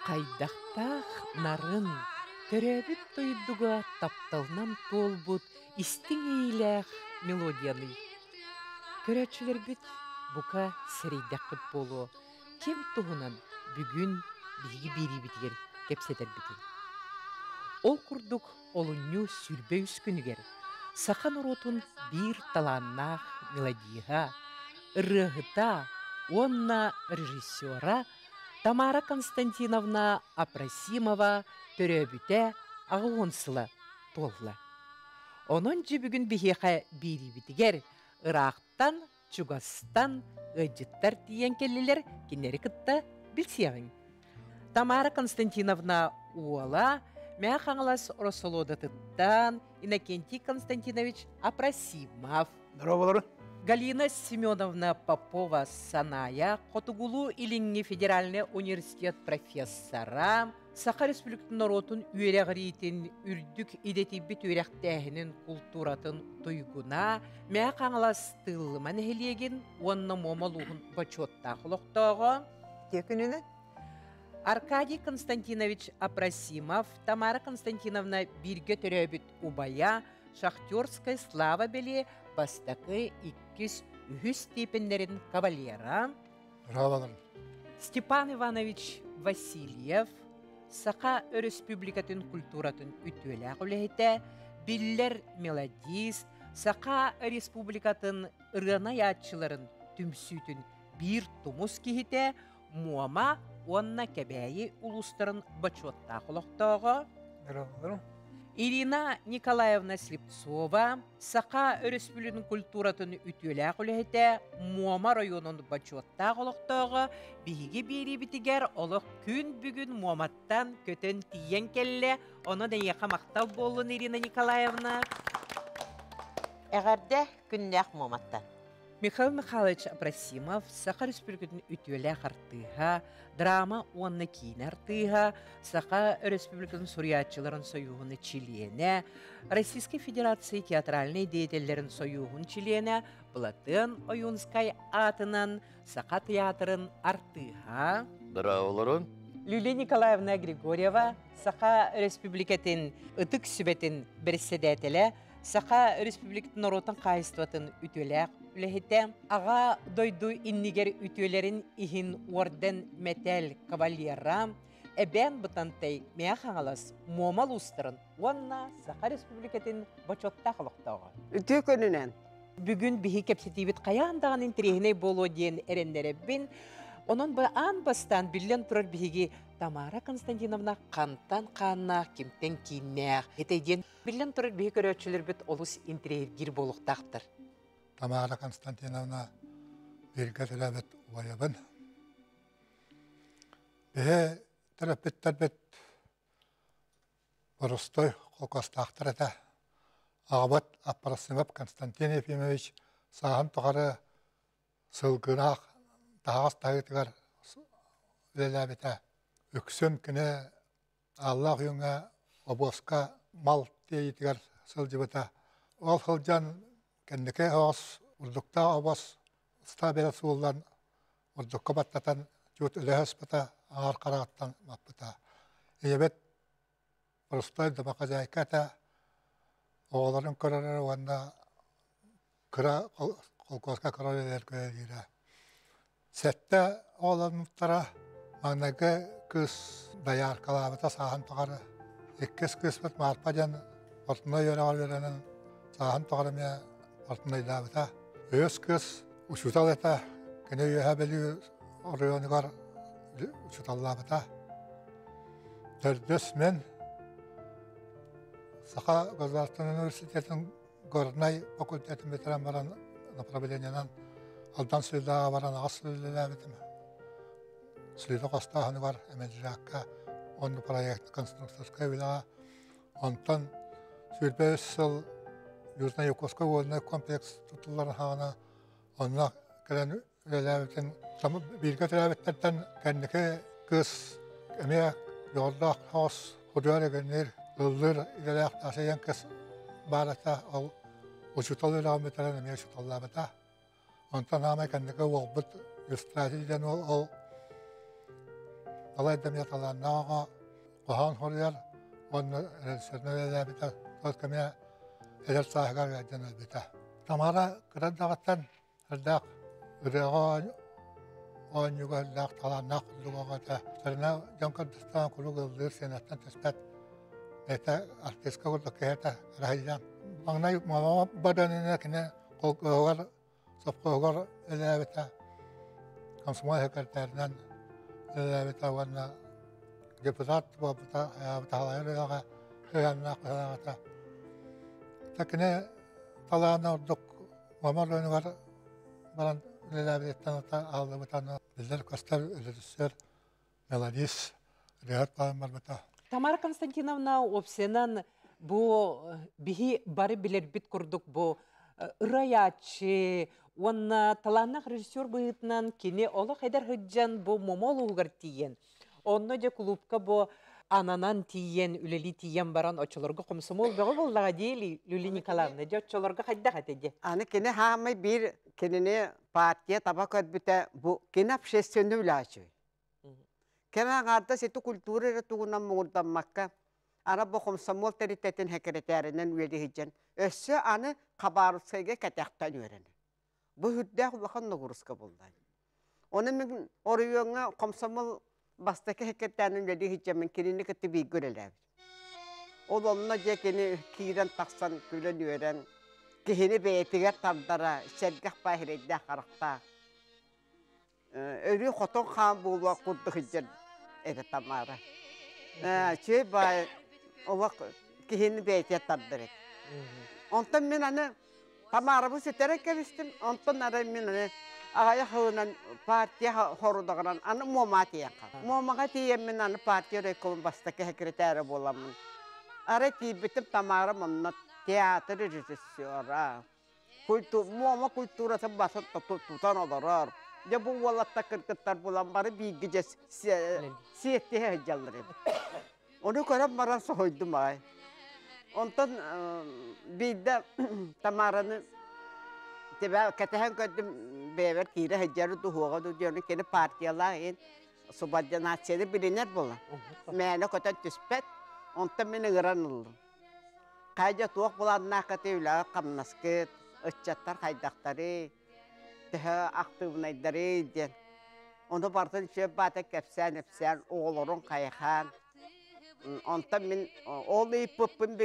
Хайдахтаах нарын, төрөөбүт дойдуга тапталынан туолбут истиҥ иэйиилээх мелодияный. Көрөөччүлэрбит бука сэрэйдэххит буолуо, ким туһунан бүгүн биһиги биэриибитигэр кэпсэтэрбитин. Ол курдук олунньу 23 күнүгэр саха норуотун биир талааннаах мелодиһа, ырыаһыта уонна режиссера Тамара Константиновна Апросимова төрөөбүтэ 80 сыла туолла. Онон дьэ бүгүн биһиэхэ биэриибитигэр ыраахтан, чугастан ыалдьыттар тиийэн кэллилэр, кинилэри кытта билсиэҕиҥ. Тамара Константиновна уола Мэҥэ Хаҥалас Ороссолуодатыттан Иннокентий Константинович Апросимов. Здороволору. Галина Семеновна Попова Саная Хотугулуу-Илиҥҥи федеральнай университет профессора, Саха Республикатын норуотун үөрэҕириитин үрдүк идэтийбит үөрэхтээһинин култууратын туйгуна, Мэҥэ Хаҥалас Тыыллыма нэһилиэгин уонна Муома улууһун бочуоттаах олохтооҕо. Үтүө күнүнэн. Аркадий Константинович Апросимов, Тамара Константиновна бииргэ төрөөбүт убайа, Шахтерская слава бэлиэ бастакы, иккис, үһүс степеннэрин кавалера. Браво. Степан Иванович Васильев, Саха Өрөспүүбүлүкэтин культуратын үтүөлээх үлэһитэ, биллэр мелодист, Саха Республикатын ырыаны айааччыларын түмсүүтүн биир тумус киһитэ, Муома уонна Кэбээйи улуустарын бочуоттаах олохтооҕо Ирина Николаевна Слепцова, Саха Өрөспүүбүлүкэтин культуратын үтүөлээх үлэһитэ, Муома оройуонун бочуоттаах олохтооҕо биһиги биэриибитигэр олох күн бүгүн Муоматтан көтөн тиийэн кэллэ. Онон эйиэхэ махтал буоллун, Ирина Николаевна. Эҕэрдэ күннээх Муоматтан. Михаил Михайлович Апросимов Саха Республикатын үтүөлээх артыыһа, драма уонна киинэ артыыһа, Саха Республикатын суруйааччыларын сойууһун чилиэнэ, Российской Федерации театральнай деятеллэрин сойууһун чилиэнэ, Былатыан Ойуунскай аатынан Саха театрын артыыһа. Здраволорун. Люлия Николаевна Григорьева Саха Республикатын Ытык Сүбэтин бэрэссэдээтэлэ, Саха Республикатын норуотун хаһаайыстыбатын үтүөлээх үлэһитэ, Аҕа дойду иннигэр үтүөлэрин иһин орден мэтээл кавалера, Эбээн Бытантай Мэҥэ Хаҥалас Муома улуустарын уонна Саха Республикатын бочуоттаах олохтооҕо. Үтүө күнүнэн! Бүгүн биһи кэпсэтиибит хайаан даҕаны интэриэһинэй буолуо диэн эрэннэрэбин. Онон аан бастаан биллэн турар биһиги Тамара Константиновна хантан хааннаах, кимтэн кииннээх этэй диэн Биллэн турар, биһи көрөөччүлэрбит олус интэриэһиргиир буолуохтаахтар. Тамара Константиновна бииргэ төрөөбүт убайабын. Биһи төрөппүттэрбит боростой холкуостаахтар этэ. Аҕабыт Аппарасимов Константин Ефимович сааһын тухары сылгылаах таһаҕас таһыытыгар үлэлээбитэ. Үксүн кини Ааллаах Үйүҥҥэ обуоска мал тиэйиитигэр сылдьыбыта. Ол сылдьан кэнники оҕус бурдуктаах обуос ыстаабыйа сууллан бурдукка баттатан чуут өлөһө ыспыта, аҥаар хараҕыттан маппыта. Ийэбит простой домохозяйка этэ, оҕолорун көрөрө уонна кыра холкуоска кыра үлэлэргэ үлэлиирэ. Сэттэ оҕоломмуттара маҥнайгы кыыс дояркалаабыта сааһын тухары, иккис кыыспыт Марпа диэн портной үөрэҕэр үөрэнэн сааһын тухары эмиэ портнойдаабыта. Үһүс кыыс учуутал этэ, кини Үөһээ Бүлүү оройуонугар учууталлаабыта. Төрдүс мин Саха государственнай университетын Горнай факультетын бүтэрэн баран направлениенан Алдан Сыыдааҕа баран аҕыс сыл үлэлээбитим. Сыыда хостооһунугар Эмэдьирээккэ уонна проект конструкторскай үлэҕэ. Онтон 23 сыл Южно-Якутскай уольнай комплекс тутулларын саҕана онно кэлэн үлэлээбитин бииргэ төрөөбүттэртэн кэнники кыыс эмиэ дьоҕурдаах соҕус худуор эгэнниир ыллыыр идэлээх Тасыйан кыыс баар этэ ол учуутал үөрэҕин бүтэрэн эмиэ учууталлаабыта онтон аамай кэнники уолбут Евстратий диэн уол ол Балайда эмиэ талааннаах оҕо хоһоон суруйар уонна режиссерынан үлэлээбитэ. Ол кэмҥэ эдэр сааһыгар ыалдьан өлбүтэ. Тамара кыра эрдэҕиттэн элбэх ырыаҕа оонньууга элбэх талааннаах курдук оҕо этэ. Сарына дьон көрдөстөөн куруук ыллыыр сценаттан түспэт бэйэтэ артистка курдук киһи этэ ыраһыйан. Маҥнай мама барыанына кини холкуоһугар совхоһугар үлэлээбитэ, комсомол секретарынан үлэлээбитэ уонна депутат буолбута, салайар үлэҕэ сыһыаннаах быһыылаах этэ. Кини талаана ордук Мама оройуонугар баран үлэлээбититтэн аһыллыбыта биллэр-көстөр режиссер, мелодист ырыаһыт буолан барбыта. Тамара Константиновна уопсайынан бу биһи бары билэрбит курдук бу ырайааччы уонна талааннаах режиссер быһыытынан кини олох эдэр сылдьан бу Момо улууһугар тиийэн онно дьэ кулуупка бу ананан тиийэн үлэлии тиийэн баран оччолорго комсомол бөҕө буоллаҕа дии Люли Николаевна дьэ оччолорго хайдах этэ дии Аны кини хаамай биир кинини партия таба көрбүтэ бу кини общественный үлээччи. Кэм аҥаардас ити культура эрэ тугунан муҥурдаммакка, ара бу комсомол тэрилтэтин сэкирэтээринэн үөдүһүйдьэн, өссө аны Хабаровскайга кэтэхтэн үөрэнэр. Бу үрдээх улахан ноҕуруска буолла. Оны мин оройуоҥҥа комсомол бастакы сэкирэтээринэн үлэлии сылдьаммын кинини кытта бииргэ үлэлээбит. Ол онно дьэ кини киирэн тахсан күлэн-үөрэн, киһини бэйэтигэр тардара, сэргэх баай сирэйдээх харахтаах. Өрүү хотон хаан буолуох курдук сылдьар этэ Тамара. Чэй баай олох киһини бэйэтигэр тардар этэ. Онтон мин аны Тамарабын сүтэрэн кэбистим. Онтон ары мин аны аҕыйах сылынан партия хорудаҕынан аны Муомаҕа тиийэн хааллым. Муомаҕа тиийэммин аны партия райкомун бастакы секретаря буоламмын. Арай тиийбитим Тамара онно театр режиссера, Муома культуратын басы тутан олорор. Дьэ бу уолаттар кыргыттар булан бары бииргэ дьэ сиэттиһэ сылдьаллар эбит. Ону көрөн баран соһуйдум аҕай. Онтон биирдэ Тамараны кэтэһэн көрдүм бэйэбэр киирэ сылдьары дуһуоҕа ду диэн кини партиялаах иһин субординацияны билинэр буолан мээнэ көтөн түспэт. Онтон мин ыҥыран ыллым. Хайдьа туох былааннааххытый үлэҕит-хамнаскыт, ыччаттар хайдахтарый, төһө актыыбынайдарый диэн. Ону барытын үчүгэй баата кэпсээн-ипсээн, оҕолорун хайҕаан. Онтон мин ол ыйыппыппын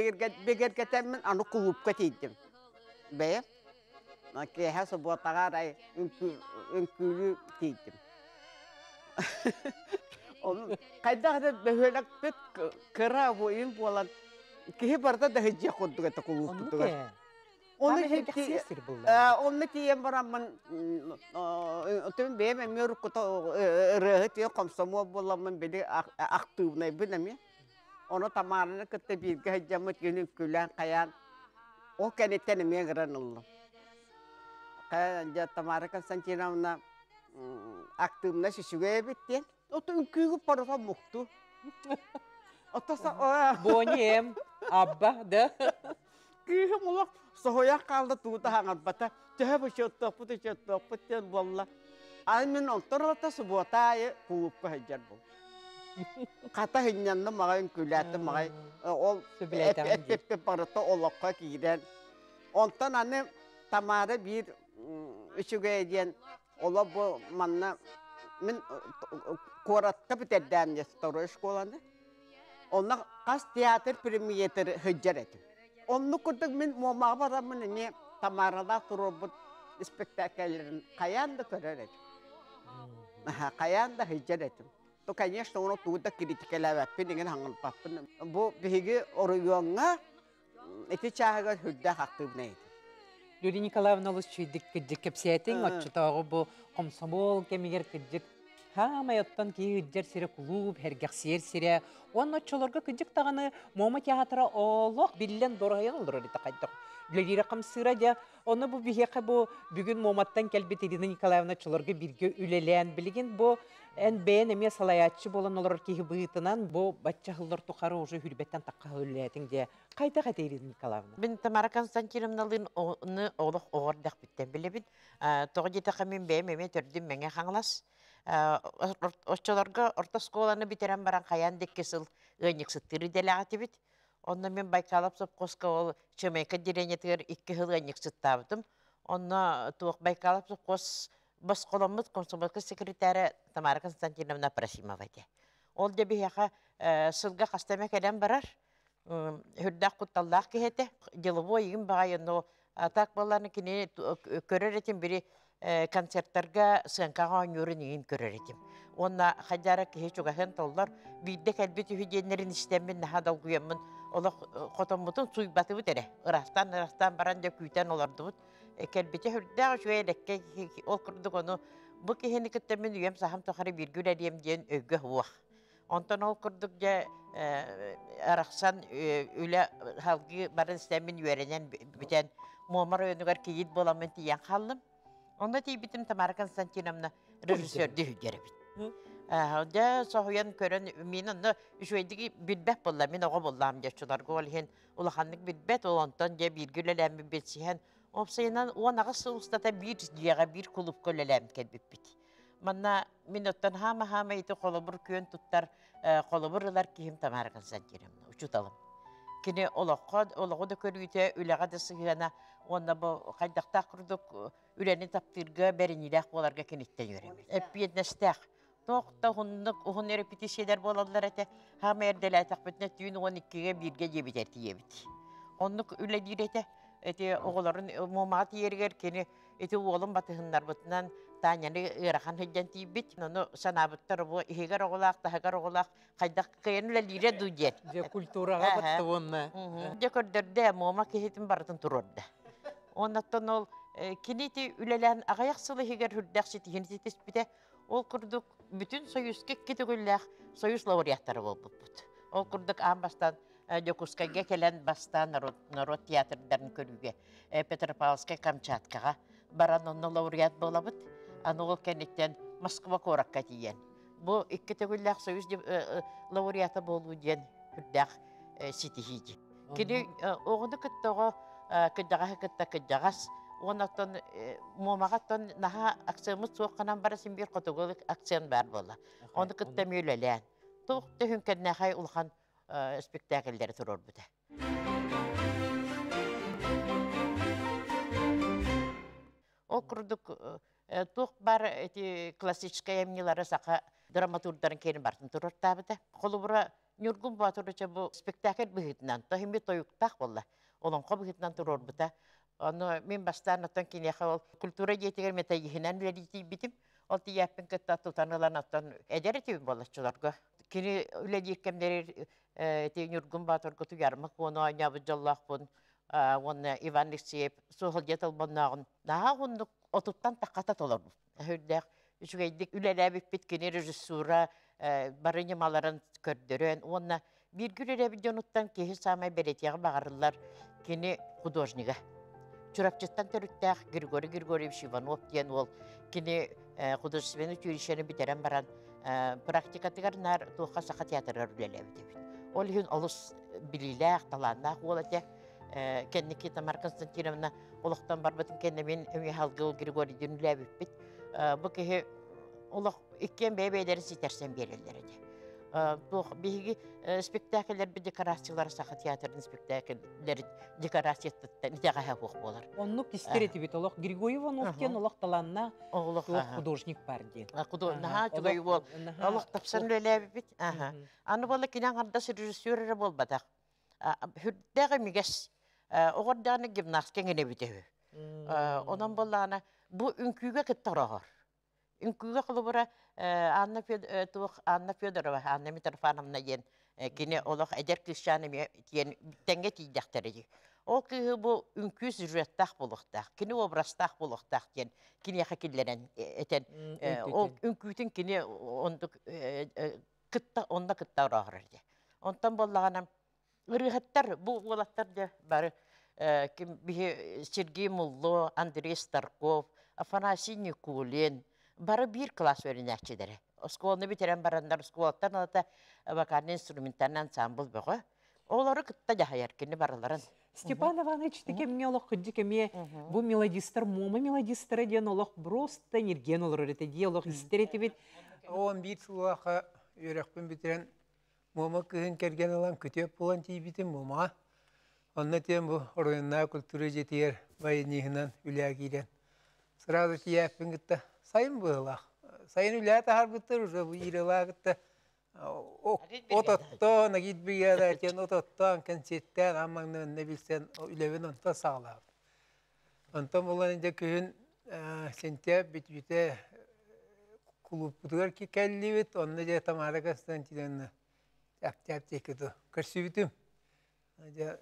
бигэргэтэммин аны кулуупка тиийдим. Бэйэм киэһэ субуотаҕа арай үҥкүүлүү тиийдим. Ону хайдах эрэ бөһүөлэкпит кыра буойун буолан киһи барыта да сылдьыах курдук этэ кулууппутугар. Онно тиийэн бараммын отун бэйэм эмиэ уруккута ырыаһыт комсомол буоламмын били актыыбынайбын эмиэ. Ону Тамараны кытта бииргэ сылдьаммыт күнүн күлэн хайаан ол кэнниттэн эмиэ ыҥыран ыллым. Дьэ Тамара Константиновна актыыбынай үчүгэй эбит диэн. Ото үҥкүүгү парыта мукту. Ото Бони Абба да. Кыыһым олох соһуйан хаалла туута хаҥарбата. Төһө бычыаттаахпыт ычыаттаахпыт диэн буолла. Ай мин онтон ылата субуота аайы кулуупка сылдьар буол. Хата сынньанным аҕай үҥкүүлээтим аҕай ол эппиппит барыта олоххо киирэн. Онтон аны Тамара биир үчүгэй диэн оло бу манна мин куоратка бүтэрдээн второй школаны. Онно хас театр премьетер сылдьар этим. Оннук курдук мин Муомаҕа бараммын эмиэ Тамаралаах туруорбут испэктээкэллэрин хайаан да көрөр этим. Хайаан да сылдьар этим. То, конечно, ону тугу да критикэлээбэппин, иҥин хаҥырбаппын. Бу биһиги оройуоҥҥа ити чааһыгар сүрдээх актыыбынай этим. Юрий Николаевна олус үчүгэйдик кырдьык кэпсээтиҥ. Оччотооҕу бу комсомол кэмигэр кырдьык хаамай оттон киһи ыдьар сирэ кулууп, сэргэхсийэр сирэ. Уонна оччолорго кырдьык даҕаны Муома театра олох биллэн дураһыйан олорор этэ хайдах. Үлэлиирэ хамсыыра дьэ. Ону бу биһиэхэ бу бүгүн Муоматтан кэлбит Ирина Николаевна оччолорго бииргэ үлэлээн билигин бу Эн бэйэн эмиэ салайааччы буолан олорор киһи быһыытынан бу бачча сыллар тухары уже хүрбэттэн тахха үлэлээтиҥ дии. Хайдах этэ Ирина Николаевна? Мин Тамара Константиновналыын ону олох оҕор дэхпиттэн билэбин. Тоҕо диэтэххэ мин бэйэм эмиэ төрдүм Мэҥэ Хаҥалас. Оччолорго орто оскуоланы бүтэрэн баран хайаан да икки сыл ыанньыксыттыыр идэлээх этибит. Онно мин Байкалов сопхуоска ол Чымайка отделениетыгар 2 сыл ыанньыксыттаабытым. Онно туох Байкалов сопхуос босхоломмут комсомольскай секретаря Тамара Константиновна Просимова этэ. Ол да биһиэхэ сылга хаста эмэ кэлэн барар. Үрдээх кутталлаах киһи этэ. Деловой игин баҕайы, но так буоллааны кини көрөр этим бири концерттарга сыаҥкаҕа оонньуурун игин көрөр этим. Уонна хайдара киһи чугаһын толлор, биирдэ кэлбит үһү диэннэрин истэммин наһаа долгуйаммын олох хотоммутун суйбатыбыт эрэ. Ырастаан-ырастаан баран дьэ күүтэн олордубут. Кэлбитэ үрдээх үчүгэй элэккэй ол курдук ону бу киһини кытта мин үйэм сахам тухары бииргэ үлэлиэм диэн өйгө уох. Онтон ол курдук дьэ арахсан үлэ салгыы баран истэммин үөрэнэн бүтэн Муома оройуонугар кийиит буоламмын тиийэн хааллым. Онно тиийбитим Тамара Константиновна режиссердүү сылдьар эбит. Дьэ соһуйан көрөн мин онно үчүгэйдик билбэт буолла мин оҕо буоллаам диэччилэргэ ол иһин улаханнык билбэт ол онтон дьэ бииргэ үлэлээммин билсиһэн уопсайынан 18 сыл устата биир дьиэҕэ биир кулуупка үлэлээн кэлбиппит. Манна мин оттон хаама-хаама ити холобур күөн туттар холобур ылар киһим Тамара Константиновна, учууталым. Кини олоххо, олоҕу да көрүүтэ, үлэҕэ да сыһыана уонна бу хайдахтаах курдук үлэни таптыырга, бэриниилээх буоларга киниттэн үөрэммит. Эппиэтинэстээх. Туох да уһуннук уһун репетициялар буолаллар этэ. Хаама эрдэлээтэхпитинэ түүн 12-гэ бииргэ диэбит тиийэбит. Оннук үлэлиир этэ. Эти оҕолорун Муомаҕа тиийэригэр кини ити уолун батыһыннарбытынан Таняны ыарахан сылдьан тиийбит. Ону санаабыттар бу иһигэр оҕолоох, таһыгар оҕолоох хайдах кыайан үлэлиирэ дуу диэн. Дьэ культураҕа батта уонна. Дьэ көрдөрдө, Муома киһитин барытын туруорда. Оннуттан ол кини ити үлэлээн аҕыйах сыл иһигэр үрдэх ситиһин ситиспитэ. Ол курдук бүтүн Союзка икки төгүллээх Союз лауреаттара буолбуппут. Ол курдук аан бастаан Дьокуускайга кэлэн бастаан народ, народ театрдарын көрүүгэ Петропавловскай Камчаткаҕа баран онно лауреат буолабыт. Аны ол кэнниттэн Москва куоракка тиийэн. Бу икки төгүллээх Союз лауреата буолуу диэн үрдээх ситиһии дии. Кини оҕону кытта оҕо, кырдьаҕаһы кытта кырдьаҕас. Уонна оттон Муомаҕа оттон наһаа акцияммыт суох гынан бара син биир хотугу акцент баар буолла. Ону кытта эмиэ үлэлээн. Туох да үһүҥкэннээхэй улахан спектакльлэри туруорбута. Ол курдук туох бар эти классическай эмнилары саха драматурдарын киэрин бартын туруортаабыта. Холобура Ньургун Боотуруча бу спектакль быһыытынан тоһими тойуктаах буолла. Олоҥхо быһыытынан туруорбута. Ону мин бастаан оттон киниэхэ ол культура дьиэтигэр методиһынан үлэлии тиийбитим. Ол тиийээппин кытта тутан ылан оттон эдэр этибин буолаччыларга. Кини үлэлиир кэмнэригэр ити Ньургун Боотурга Туйармык уону оонньообут дьоллоохпун уонна Иван Алексеев Суоһалдьыйа Толбоннооҕун наһаа уһуннук отуттан таххата толорбут. Үрдээх үчүгэйдик үлэлээбиппит кини режиссура бары ньымаларын көрдөрөн уонна бииргэ үлэлээбит дьонуттан киһи саамай бэлиэтиэҕи баҕарыллар кини художнига. Чурапчыттан төрүттээх Григорий Григорьевич Иванов диэн уол кини художественный училищены бүтэрэн баран практикатыгар наар туохха саха театрыгар үлэлээбит эбит. Ол иһин олус билиилээх, талааннаах уол этэ. Кэнники Тамара Константиновна олохтон барбытын кэннэ мин эмиэ Халгыл Григорийдыын үлээбиппит. Бу киһи олох иккиэн бэйэ-бэйэлэрин ситэрсэн биэрэллэр этэ. Туох биһиги спектакльлэрбит декорациялара Саха театрын спектакльлэрин декорациятыттан итэҕэһэ суох буолар. Оннук истэр этибит олох Григорий Иванов диэн олох талааннаах Олох художник бар диэн. Наһаа үчүгэй уол. Олох тапсан үлэлээбиппит. Аны буолла кини аҥардас режиссер эрэ буолбатах. Сүрдээх имигэс оҕо эрдэҕинэ гимнастика эҥин эбитэ үһү. Онон буоллаҕына бу үҥкүүгэ кытта ороһор. Үҥкүүгэ холобура Анна туох Анна Федорова, Анна Митрофановна диэн кини олох эдэр кыысчаан эмиэ тиэн тэҥҥэ тиийдэхтэрэ дии. Ол кыыһы бу үҥкүү сюжеттаах буолуохтаах, кини образтаах буолуохтаах диэн киниэхэ киллэрэн этэн ол үҥкүүтүн кини оннук кытта онно кытта орооһорор дии. Онтон буоллаҕына ырыаһыттар бу уолаттар дьэ бары ким биһи Сергей Мулло, Андрей Старков, Афанасий Никулин бары биир класс үөрэнээччилэрэ. Оскуоланы бүтэрэн бараннар оскуолаттан ылата вокальный инструментальный ансамбль бөҕө. Олору кытта дьаһайар кини барыларын. Степан Иванович кэмҥэ олох кырдьык эмиэ бу мелодистар, Муома мелодистара диэн олох просто нирген олорор этэ дии, олох истэр этибит. 11 сыллаахха үөрэхпин бүтэрэн Муома кыһын кэргэн ылан күтүөп буолан тиийбитим Муомаҕа. Онно тиэн бу оройуоннааҕы культура дьиэтигэр баяниһынан үлээ киирэн сразу тиийээппин кытта сайын быһыылаах. Сайын үлээ таһаарбыттар уже бу Иралаа кытта от оттоон, агит бригада диэн от оттоон, кэнсиэттээн аан маҥнай онно билсэн үлэбин онтон саҕалаабыт. Онтон булан дьэ күһүн сентябрь бүтүүтэ кулууппутугар кэллибит, онно дьэ Тамара Константиновна октябрь диэки көрсүбүтүм. Дьэ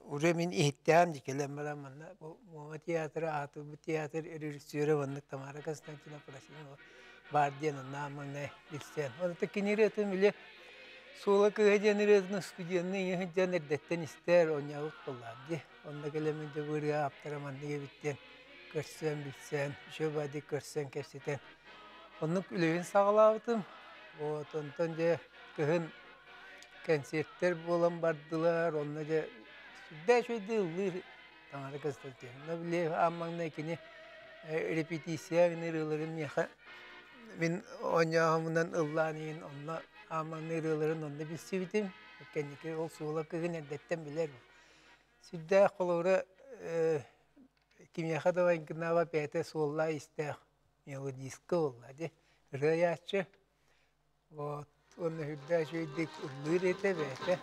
уже мин иһиттэҕим дии кэлэн баран манна бу Муома театра, аатырбыт театр режиссера маннык Тамара Константиновна Просимова баар диэн онно маҥнай билсэн. Онто кини ырыатын били Суола кыыһа диэн ырыатын студенныы ийэ сылдьан эрдэттэн истэр, оонньообут буоллаҕым дии. Онно кэлэммин дьэ бу ырыа ааптара маннык эбит диэн көрсөн, билсэн, үчүгэй баайдык көрсөн кэпсэтэн оннук үлэбин саҕалаабытым. Вот онтон дьэ кыһын кэнсиэртэр буолан бардылар, онно дьэ сүрдээх үчүгэйдик ыллыыр Таҥара Константиновна били аан маҥнай кини репетиция ырыаларын миэхэ мин оонньооһуммунан ыллаан иһин онно аан маҥнай ырыаларын онно билсибитим. Кэнники ол суола кыһын эрдэттэн билэр. Сүрдээх холобура кимиэхэ да майгыннаабат бэйэтэ суоллаах-иистээх мелодистка буолла дии. Ырыа айааччы. Вот уонна үрдээх үчүгэйдик ыллыыр этэ бэйэтэ.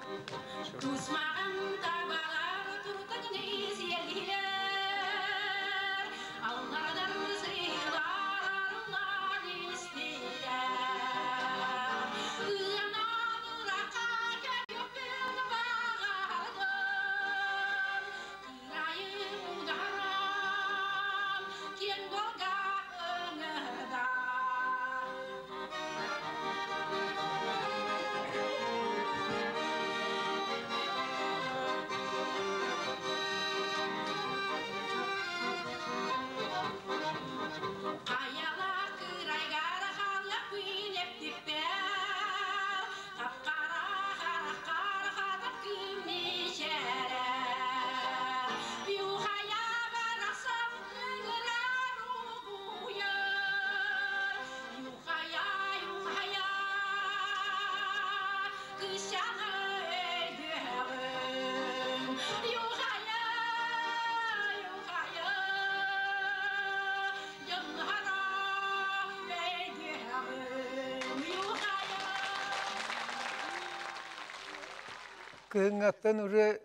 Кыһыҥҥаттан уже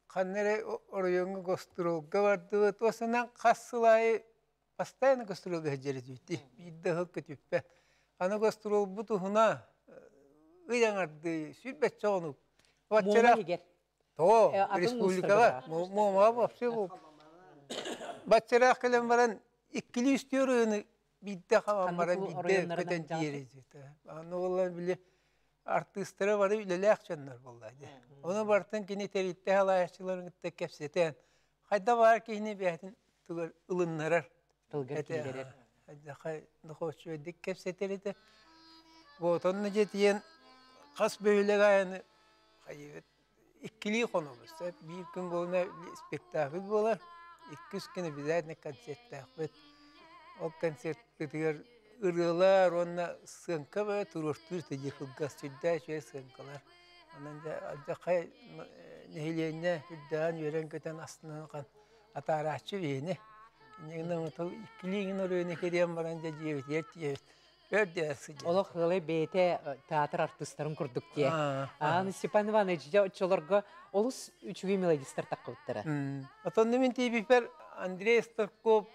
ханна эрэ оройуоҥҥа гастролга бардыбыт. Уосанан хас сыл аайы постоянно гастролга сылдьар этибит. Биирдэ ыһык көтүппэт. Аны гастролбут уһуна ый аҥардыы сүүрбэччэ хонук. Муома иһигэр. Тоҕо? Республикаҕа. Муомаҕа вообще баччараах кэлэн баран иккилии үстүү ырыаны биирдэ хабан баран биирдэ көтөн тиийэр Аны буолла били артыыстара бары үлэлээх дьоннор буолла дии. Ону барытын кини тэрилтэ салайааччыларын кытта кэпсэтэн, хайда баар киһини бэйэтин тугар ылыннарар. Тылгар киллэрэр. Дохуоччуйдик кэпсэтэр этэ. Вот онно дьэ хас бөһүөлэг айаны хайыыбыт иккилии хонобут. Биир күн буолна спектакль буолар, иккис күн обязательно концерттаахпыт. Ол концертпытыгар ырыалар уонна сыаҥка бөҕө туруортуур этэ кылгас сүрдээх үчүгэй сыаҥкалар. Онон дьэ алдьархай нэһилиэнньэ үрдээн үөрэн-көтөн астынан атаарааччы биһини. Инньэ гынан иккилии гына ырыаны кириэн баран дьэ дьиэбитигэр тиийэбит. Олох ыалай бэйэтэ театр артыыстарын курдук диэ. Аан Степан Иванович дьэ оччолорго олус үчүгэй мелодистар таххыбыттара. Отонно мин тиийбиппэр Андрей Старков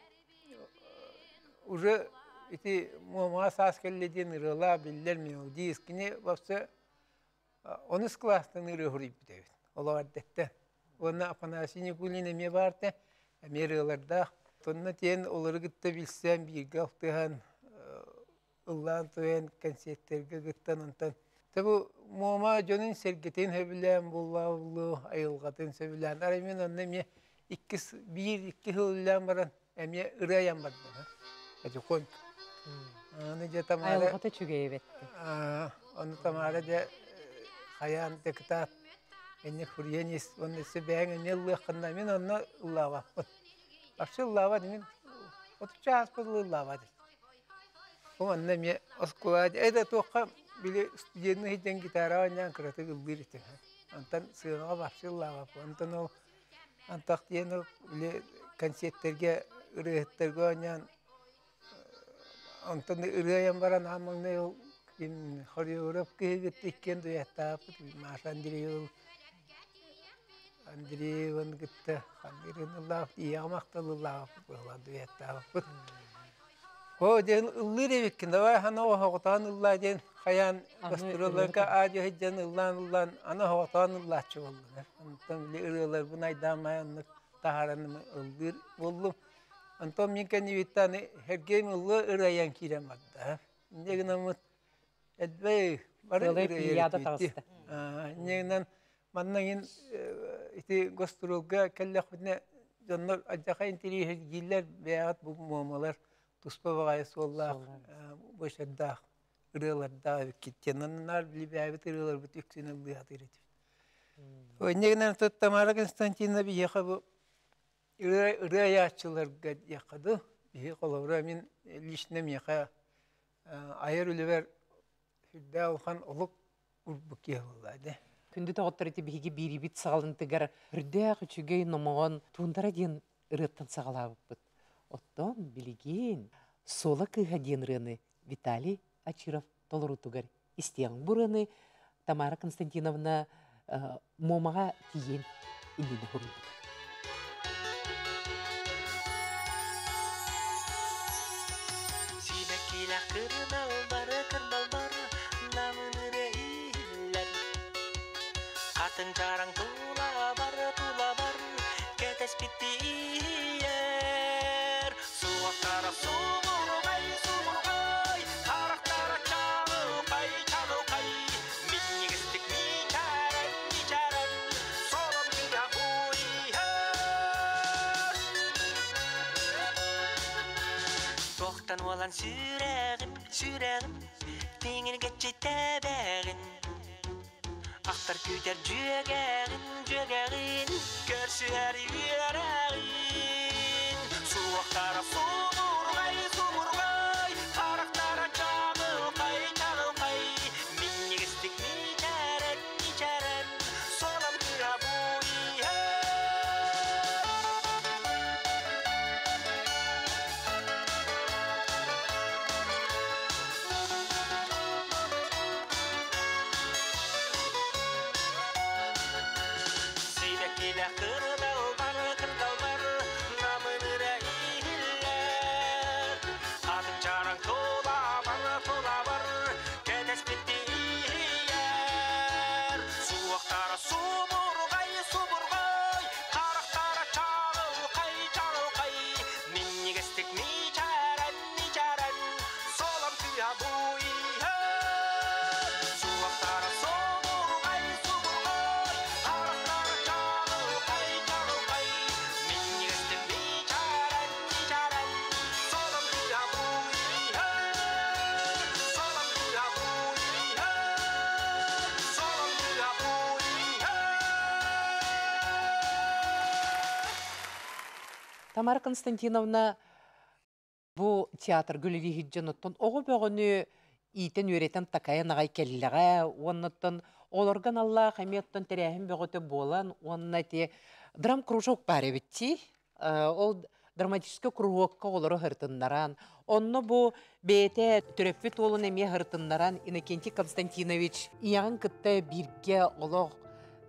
уже ити Муомаҕа саас кэллэ диэн ырыалаах биллэр мелодист. Кини вообще онус кылаастан ырыа суруйбут эбит. Олох эрдэттэн. Уонна Афанасий Никулин эмиэ баар этэ, эмиэ ырыалардаах. Онно тиэн олору кытта билсэн, бииргэ алтыһан, ыллаан туйан, кэнсиэртэргэ кыттан онтон Тэ бу Муома дьонун сэргэтин сөбүлээн буллаабыллыы, айылҕатын сөбүлээн. Арай мин онно эмиэ иккис, биир икки сыл үлэлээн баран эмиэ ырыа айан бардым. Потихоньку. Аны дьэ Тамара... Айылҕата үчүгэй эбэтти. Ону Тамара дьэ хайаан декытаат. Энне хуруйан ис, уонна өссө бэйэҥ эмиэ ыллыаххына, мин онно ыллаабаппын. Вообще ыллаабат мин отучча ааспыт ыллаабат. Бу манна эмиэ оскуола это туохха били студенный сылдьан гитара оонньоон кыратык ыллыыр этим. Онтон сыанаҕа вообще ыллаабаппын. Онтон ол антах диэн ол били концертэргэ ырыаһыттарга оонньоон онтон ырыа айан баран аан маҥнай ол ким хореограф киһи кытта иккиэн дуэттаабыппыт Маша Андреева Андрееваны кытта ханнык ырыаны ыллаабыт ийэҕэ махтал ыллаабыппыт быһыылаах дуэттаабыппыт. Оо диэн ыллыыр эбиккин давай хана оһоҕотоон ыллаа диэн хайаан гастролларга аадьа сылдьан ыллаан ыллаан аны оһоҕотоон ыллааччы буоллулар. Онтон били ырыаларбын айдаан оннук таһааран ыллыыр буоллум. Онтон мин кэннибиттэн аны Сергей ыллыы ырыайан киирэн барда. Инньэ гынаммыт элбэй бары ырыайар Инньэ гынан манна иҥин ити гастролга кэллэхпитинэ дьоннор алдьархай интэриэһиргииллэр бэйэҕит бу муомалар туспа баҕайы суоллаах буочардаах ырыалардаах эбиккит диэн наар билбээбит ырыаларбыт үксүн ыллыы сатыыр этибит. Инньэ гынан Тамара Константиновна биһиэхэ бу ырыа айааччыларга диэххэ дуу, биһи холобура мин лично миэхэ айар үлэбэр сүрдээх улахан олук урбук киһи буолла дии. Күндү доҕоттор ити биһиги биирибит саҕалынтыгар үрдээх үчүгэй номоҕон Туундара диэн ырыаттан саҕалаабыппыт. Оттон билигин Суола кыыһа диэн ырыаны Виталий Очиров толоруутугар истиэҕиҥ. Бу ырыаны Тамара Константиновна Муомаҕа тиийэн иннинэ суруйбута. Сибэккилэх кырдалбары кырдалбары намын ырыа иһиллэр. Хатыҥ чараҥ тулабар тулабар кэтэспиттии иһийэр. Суохтара субурҕай субурҕай, харахтара чаҕылхай чаҕылхай, минньигэстик мичээрэн мичээрэн, солом кыыһа бу иһэр. Туохтан уолан сүрэҕим, сүрэҕим, тиҥиргэччи тэбэҕин. Ахтар күүтэр дьүөгэҕин, дьүөгэҕин, көрсүһэр үөрэҕин. Суохтара субурҕай, субурҕай, харахтара чаҕылхай, чаҕылхай. Минньигэстик мичээрэн, мичээрэн, солом кыра бу иһэр. Сибэккилэх кырдалбар, кырдалбар, намын эрэ иһиллэр. Атын чараҥ тулабар, тулабар, кэтэспиттии иһийэр. Суохтара субурҕай, субурҕай, харахтара чаҕылхай, чаҕылхай. Минньигэстик мичээрэн, мичээрэн, солом кыыһа бу иһэр. Суохтара субурҕай, субурҕай, харахтара чаҕылхай, чаҕылхай. Минньигэстик мичээрэн, мичээрэн, солом кыыһа бу иһэр. Солом кыыһа бу иһэр. Солом кыыһа бу иһэр. Тамара Константиновна бу театрга үлэлиир дьонуттан оҕо бөҕөнү иитэн-үөрэтэн такайан аҕай кэллэҕэ уоннаттан олорго аналлаах эмиэ оттон тэрээһин бөҕөтө буолан уонна ити драм-кружок баар эбит дии. Ол драматическай куруһуокка оҕолору һыртыннаран, онно бу бэйэтэ төрөппүт уолун эмиэ һыртыннаран Иннокентий Константинович ийэҕин кытта бииргэ олох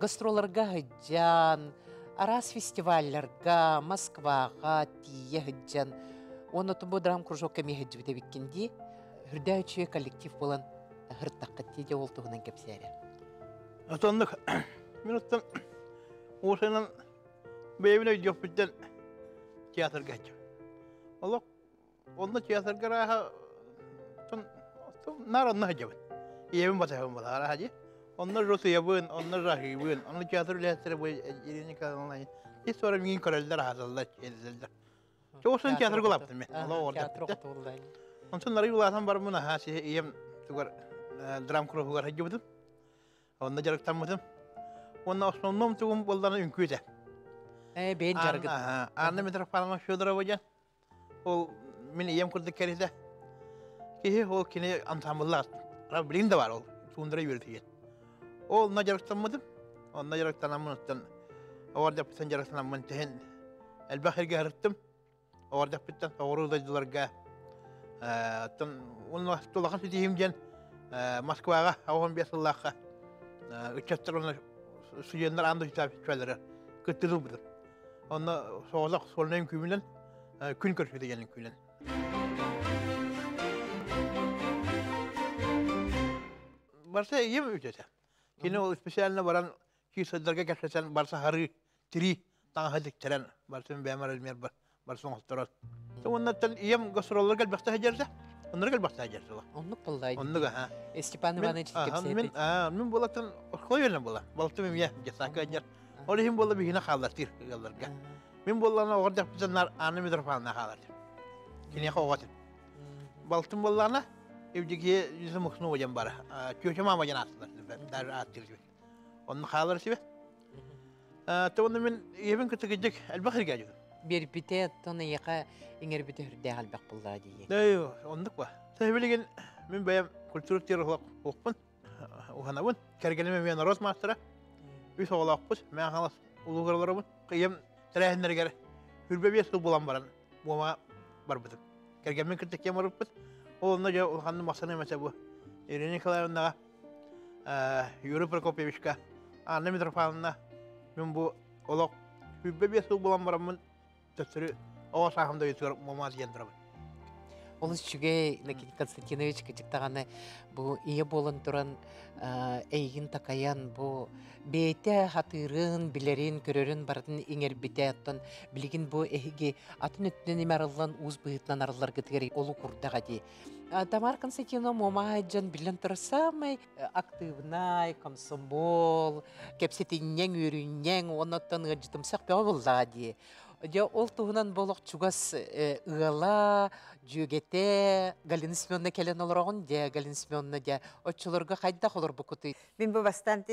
гастролларга сылдьан, араас фестивалларга, Москваҕа тиийэ сылдьан, уонна бу драм-кружокка эмиэ сылдьыбыт эбиккин дии. Үрдээх үчүгэй коллектив буолан һыртаххыт дии, дьэ ол туһунан кэпсээрэ. Отоннук мин оттон уусанан бэйэбин өйдүөхпүттэн театрга сылдьабын. Олох онно театрга арааһа наар онно сылдьабын. Ийэбин батыһабын буолар арааһа дии. Онно русуйабын, онно раһыыбын, онно театр үлэһиттэрэ бу Ирина Николаевна ис суора миигин көрөллөр, аһаталлар, эллэллэр. Чоҕусын театрга улааттым мен. Театр оҕото Онтон нарый улаатан бараммын аһаа ийэм тугар драм куруһугар сылдьыбытым. Онно дьарыктаммытым. Уонна основном тугум буоллана үҥкүү этэ. Бэйэн дьарыгын. Анна Митрофановна Федорова диэн. Ол мин ийэм курдук кэритэ. Киһи ол кини ансамбллаах. Билигин да бар ол. Туундара үөрэтиген. Ол онно дьарыктаммытым. Онно дьарыктанаммын оттон оҕордьаппыттан дьарыктанаммын тэһин элбэх эргэ сырыттым. Оҕордьаппыттан соҕуруу дойдуларга оттон уонна улахан ситиһиим диэн Москваҕа 15 сыллаахха ыччаттар уонна студеннар аан дойдутааҕы фестиваллара кыттыы ылбытым. Онно соҕотох сольнай үҥкүүбүнэн күн көрсүбүтэ диэн үҥкүүнэн. Барса ийэм үтэтэ. Кини ол специально баран киирсэллэргэ кэпсэтэн барса харыы, тирии таҥаһы тиктэрэн барсын бэйэм размер барсын оҥотторон. Уоннаттан ийэм гастролларга элбэхтэ сылдьарда. Оннук элбэхтэ сылдьарда. Оннук буолла. Оннук аха. Степан Иванович кэпсээтэ. Мин буолаттан оскуола үөрэнэн буола. Балтым эмиэ детсадка ыалдьар. Ол иһин буола биһине хааллартыыр ыалларга. Мин буоллаҕына оҕор дьахпытыннар Анна Митрофановна хаалар. Киниэхэ оҕо этим. Балтым буоллаҕына Евдокия Мухнова диэн бара. Тетя мама диэн ааттылар. Даже ааттыыр Онно хаалар сибэ. Онно мин ийэбин кытта кырдьык элбэх сиргэ дьүгүм. Биэрбитэ, оттон эйиэхэ иҥэрбитэ үрдээх элбэх буоллаа дии. Оннук ба. Билигин мин бэйэм культура тиэр уһанабын. Кэргэним эмиэ норуот маастара. Үс оҕолоохпут. Мэҥэ Хаҥалас улууһугар олоробун. Ийэм тэрээһиннэригэр 25 сыл буолан баран буома барбытым. Кэргэммин кытта киэм барбыппыт. Ол онно дьэ улаханнык махсаным этэ бу. Ирина Николаевнаҕа, Юрий Прокопьевичка, Анна Митрофановна мин бу олох 25 сыл буолан бараммын төттөрү оҕо сааһым дойдутугар муомаа диэн турабын. Олус үчүгэй Лакин Константинович кычык даҕаны бу ийэ буолан туран эйигин такайан бу бэйэтэ хатыырын, билэрин, көрөрүн барытын иҥэрбитэ. Оттон билигин бу эһиги атын өттүнэн имэ арыллан уус быһыытынан арылларгытыгар олук урдаҕа дии. Тамара Константиновна Муомаҕа дьон биллэн турар саамай актыыбынай, комсомол, кэпсэтинньэҥ, үөрүнньэҥ уонна оттон ыалдьытымсах бөҕө буоллаҕа дии. Дьэ, ол туһунан бу олох чугас ыала, дьүөгэтэ Галина Семеновна кэлэн олороҕун дьэ, Галина Семеновна дьэ, оччолорго хайдах олорбуккутуй? Мин бу бастаан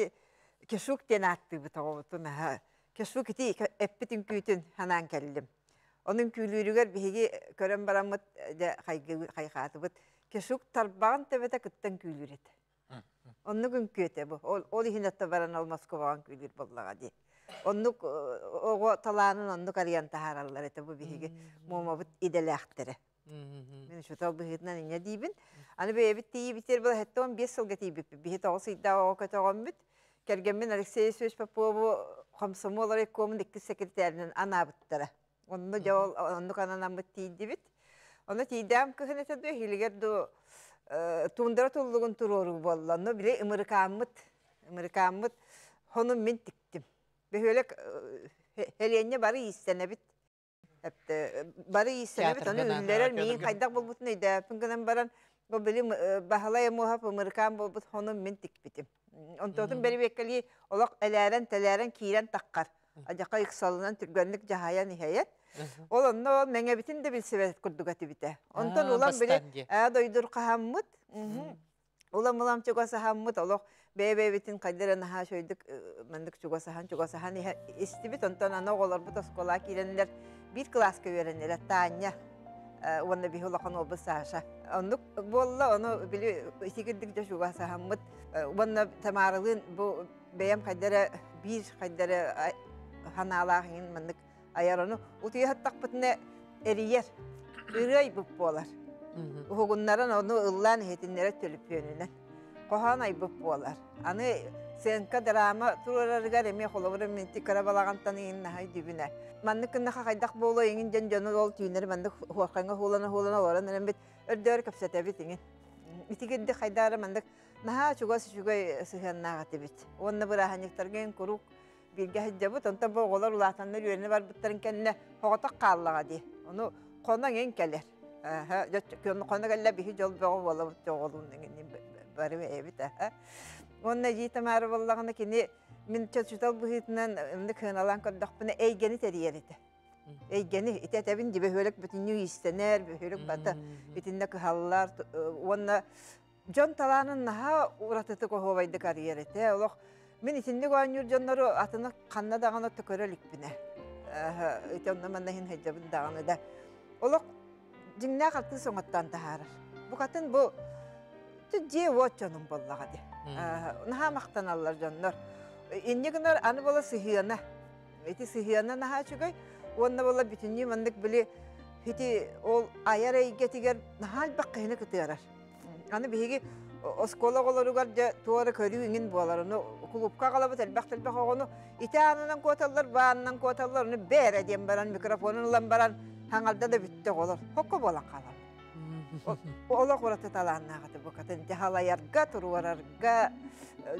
Кешук диэн ааттыыбыт оҕобутун аһа. Кешук ити эппит үҥкүүтүн санаан кэллим. Onun үҥкүүлүүрүгэр биһиги көрөн бараммыт дьэ хайҕаатыбыт. Кешук тарбаҕын төбөтө кытта үҥкүүлүүр этэ. Оннук үҥкүү этэ бу. Ол, ол иһин отто баран ол Москваҕа үҥкүүлүүр буоллаҕа дии. Оннук оҕо талаанын оннук арыйан таһаараллар этэ бу биһиги Муомабыт идэлээхтэрэ. Мин учуутал быһыытынан инньэ диибин. Аны бэйэбит тиийбитигэр была 75 сылга тиийбиппит. Биһи тоҕус ыйдаах оҕо көтөҕөммүт. Кэргэммин Алексей Ефимович Попову комсомол райкомун иккис секретарынан анаабыттара. Онно дьэ ол оннук ананаммыт тиийдибит. Ону тиийдэм кыһын этэ дуо, иһилигэр ду туундара туллугун туруоруу буолла. Онно били ымырыкааммыт, ымырыкааммыт хонун мин тиктим. Бөһүөлэк Хелиэнньэ бары иистэнэбит. Бары иистэнэбит, ону үллэрэр миин хайдах булбутун өйдөөппүн гынан баран, бу били Баһылай Омуоһап ымырыкаан буолбут хонун мин тикпитим. Онтуотун бэрэбиэккэлии олох элээрэн-тэлээрэн киирэн таххар. Адьака ыксалынан түргэнник дьаһайан иһэйэн. Ол онно ол мэҥэбитин да билсибэт курдук этибитэ. Онтон улам били ээ дойдурхаһаммыт, улам-улам чугасаһаммыт, олох бэйэ-бэйэбитин хайда эрэ наһаа үчүгэйдик маннык чугасаһан чугасаһан истибит. Онтон аны оҕолорбут оскуолаҕа киирэннэр биир кылааска үөрэннилэр Таня уонна биһи улахан уолбут Саша. Оннук буолла, ону били итигирдик дьэ чугасаһаммыт. Уонна Тамаралыын бу бэйэм хайда эрэ биир хайда эрэ санаалаах иҥин маннык айар ону утуйа сыттахпытына эрийэр ырыа айбыт буолар уһугуннаран ону ыллаан иһитиннэрэр төлөпүөнүнэн хоһоон айбыт буолар аны сценка драма туруорарыгар эмиэ холобура минти кыра балаҕантан иҥин наһай дүбүнэ маннык гыннаха хайдах буолуо иҥин дьон дьону ол түүннэри маннык хуорхаҥҥа хуулана хуулана олорон эрэммит өрдөөр кэпсэтэбит иҥин итигирди хайдаары маннык наһаа чугас үчүгэй сыһыаннаах этибит. Уонна бырааһынньыктарга куруук бииргэ сылдьабыт. Онтон бу оҕолор улаатаннар үөрэнэ барбыттарын кэннэ соҕотох хааллаҕа дии. Ону хоно эҥин кэлэр. Хоно кэллэ биһи дьол бөҕө буолабыт оҕолуун бары бэйэбит. Уонна эдьиий Тамара буоллаҕына кини мин чочутал быһыытынан ыннык сыаналаан көрдөхпүнэ эйгэни тэрийэр этэ. Эйгэни ити этэбин ди бөһүөлэк бүтүннүү иистэнэр, бөһүөлэк бата итиннэ кыһаллар уонна Дьон талаанын наһаа уратытык оһуобайдык арыйар этэ. Олох Мин итинник оонньуур дьоннору атыны ханна даҕаны көрө иликпинэ. Ити онно манна иһин сылдьабын даҕаны да. Олох дьиҥнээх артыыс оҥоттоон таһаарар. Букатын бу дьиэ-уот дьонум буоллаҕа дии. Наһаа махтаналлар дьоннор. Инньэ гынар аны буола сыһыана. Ити сыһыана наһаа үчүгэй. Уонна буола бүтүннүү маннык били ити ол айар эйгэтигэр наһаа элбэх киһини кытыарар. Аны биһиги оскуола оҕолоругар дьэ туора көрүү иҥин буолар. Ону кулуупка аҕалабыт элбэх-элбэх оҕону ити аанынан куоталлар, бу аанынан куоталлар, ону бээрэ диэн баран микрофонун ылан баран хаҥалда да бүттэ оҕолор. Хокко буолан хаалаллар. Олох ураты талааннаах этэ букатын дьаһалайарга, туруорарга,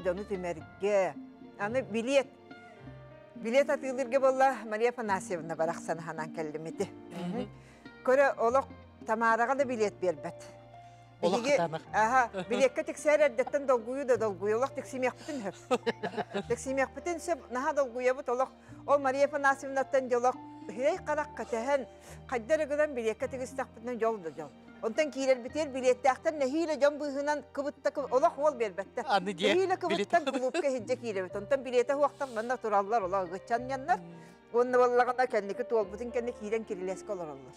дьону түмэргэ. Аны билиэт билиэт атыылыырга буолла Мария Афанасьевна барахсан аһанан кэллим ити. Көрө олох Тамараҕа да билиэт биэрбэт. Биһиги аха билиэккэ тиксээр эрдэттэн долгуйуу да долгуйуу олох тиксимиэхпитин сөп. Тиксимиэхпитин сөп наһаа долгуйабыт олох ол Мария Афанасьевнаттан дьолох үһүэй харах кэтэһэн хайда эрэ гынан билиэккэ тигистэхпитинэ дьол да дьол. Онтон киирэрбитигэр билиэттээхтэр нэһиилэ дьон быыһынан кыбытта олох уол биэрбэттэр. Нэһиилэ кыбыттан кулуупка иһирдьэ киирэбит. Онтон билиэтэ суохтар манна тураллар олох ыгыччанньаннар. Уонна буоллаҕына кэнники туолбутун кэннэ киирэн кирилиэскэ олороллор.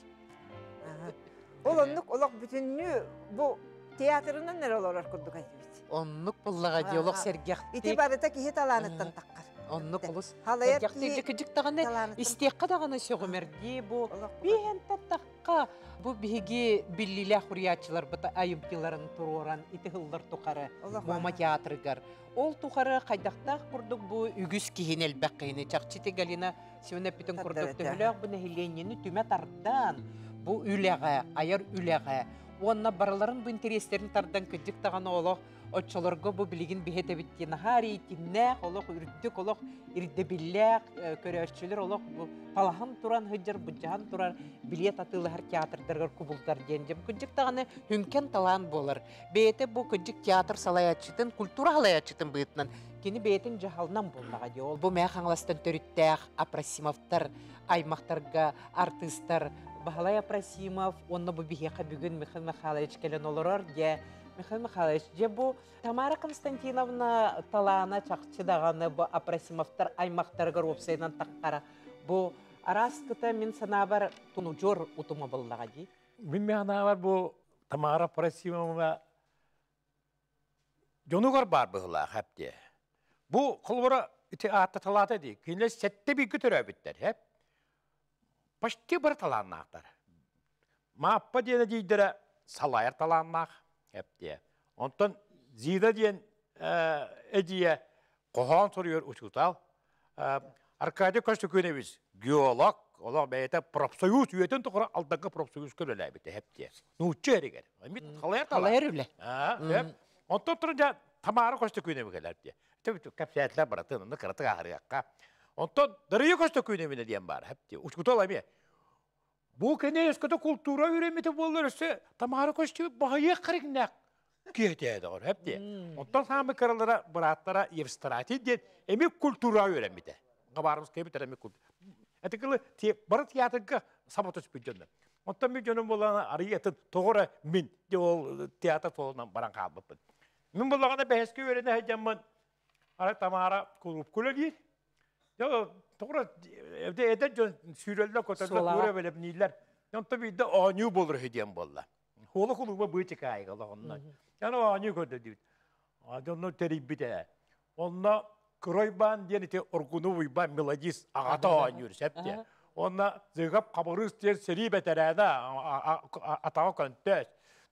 Ол оннук олох бүтүннүү бу театрынан эрэ олорор курдук этибит. Оннук буллаҕа дии олох сэргэхтик. Ити барыта киһи талааныттан таххар. Оннук олус сэргэхтик кыдьык даҕаны истиэххэ даҕаны сөҕүмэрдии бу биһэн таттахха бу биһиги биллиилээх уруйааччыларбыт айымньыларын туруоран ити сыллар тухары Муома театрыгар Ол тухары хайдахтаах курдук бу үгүс киһини элбэх киһини чахчы Галина Семен эппитин курдук төһөлөөх бу нэһилиэнньэни түмэ тардан бу үлэҕэ, айар үлэҕэ уонна барыларын бу интэриэстэрин тардан кырдьык даҕаны олох оччолорго бу билигин биһэтэбит диэн наһаа рейтиннээх, олох үрдүк, олох ирдэбиллээх көрөөччүлэр олох бу талаһан туран сылдьар, былдьаһан турар билиэт атыылаһар театрдарыгар кубултар диэн дьэ кырдьык даҕаны хүҥкэн талаан буолар. Бэйэтэ бу кырдьык театр салайааччытын, культура салайааччытын быһыытынан кини бэйэтин дьаһалынан буоллаҕа дии. Ол бу Мэҥэ Хаҥаластан төрүттээх Апросимовтар аймахтарга артыыстар Баһылай Апросимов уонна бу биһиэхэ бүгүн Михаил Михайлович кэлэн олорор дьэ Михаил Михайлович дьэ бу Тамара Константиновна талаана чахчы даҕаны бу Апросимовтар аймахтарыгар уопсайынан таххара бу араас кыта мин санаабар тунудьуор утума буллаҕа дии. Мин санаабар бу Тамара Просимовна дьонугар баар быһыылаах эп Бу холобура ити аатта талаата дии. Кинилэр сэттэ бииргэ төрөөбүттэр эп. Почти бары талааннаахтар. Мааппа диэн эдьиийдэрэ салайар талааннаах эп диэ. Онтон Зида диэн эдьиийэ хоһоон суруйар учуутал. Аркадий Костюкунович геолог, олох бэйэтэ профсоюз үйэтин тухары Алданга профсоюзка үлэлээбитэ эп диэ. Нуучча эригэр. Халайар Халайар үлэ. Онтон туран дьэ Тамара Костюкунович кэлэр диэ. Кэпсээтилэр баратын, онно кыратык аһарыахха. Онтон Дария Костюкуновна диэн баар, эп диэ. Учуутал эмиэ. Бу кэнэ өскөтө култуура үөрэммитэ буоллар өссө Тамара Костюк баһыйыах харыгнах киһитэ доҕор, эп диэ. Онтон саамы кыралара бырааттара Евстратий диэн эмиэ культура үөрэммитэ. Хабаровскай бүтэр эмиэ культура. Это кылы бары театрга саба түспүт дьоннор. Онтон мин дьонум буоллаҕына арыйатын тоҕо эрэ мин де ол театр суолунан баран хаалбыппын. Мин буоллаҕына бэһэскэ үөрэнэ сылдьаммын арай Тамара кулуупка үлэлиир. Тоҕо эрэ эдэр дьон сүүрэллэр, көтөллөр, туора бэлэмнииллэр. Онтон биирдэ оонньуу буолар үһү диэн буолла. Хуола кулууба быычыкаайыга олоҕунна. Яна оонньуу көрдө Дьонно тэрийбит ээ. Онно Кыройбаан диэн ити Оргуну Уйбаан мелодист аҕата оонньуур сөп диэ. Онно Зыгап Хабырыыс диэн сэрии бэтэрээнэ атаҕа көнтөөс.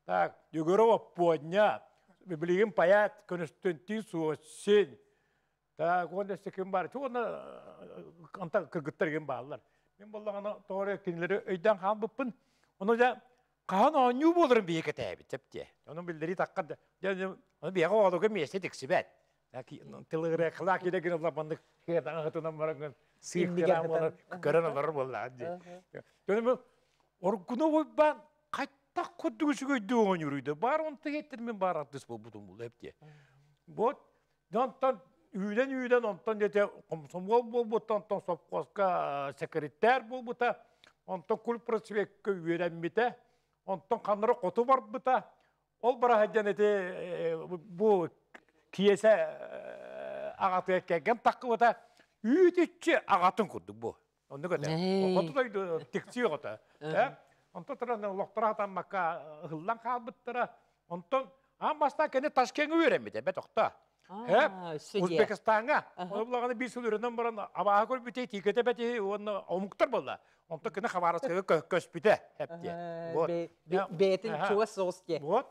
Так, Егоров Оппуонньа, билигин поэт Константин Суосин, так, уонна өссө ким баар? Уонна онтон кыргыттар ким бааллар. Мин буоллаҕына тоҕо эрэ кинилэри өйдөөн хаалбыппын. Ону дьэ хаһан оонньуу буоларын биһиги кэтээбит сөп диэ. Ону биллэрии тахха да дьэ ону биһиэхэ оҕолорго миэстэ тиксибэт. Тылыгыра кылаа киирэ гына маннык хытынан баран сыык буолар көрөн олорор буоллаҕа дии. Дьону оргуну уйбаан хайтах курдук үчүгэйдик оонньууруйда. Баар онто хеттер мен баар артыыс буолбутум буолла эп диэ. Вот онтон үүнэн-үүнэн онтон дете комсомол буолбута, онтон совхозка секретарь буолбута, онтон культпросвекка үөрэммитэ, онтон ханнара хоту барбыта. Ол бараһадьан ити бу киэсэ аҕатыгар кэргэн таххыбыта үүт-үччү аҕатын курдук бу. Оннук этэ. Хоту дойду тиксии оҕото. Онтон туран олохторо хатаммакка ыһыллан хаалбыттара. Онтон аан бастаан кини Ташкеҥҥа үөрэммитэ, бэт охто. Узбекистаҥҥа. Ол булаҕына биир сыл үөрэнэн баран абааһы көрбүтэ, тиикэтэ бэти уонна омуктар буолла. Онтон кини Хабаровскайга көспүтэ эптиэ. Вот. Бэйэтин чугас соҕус диэ. Вот.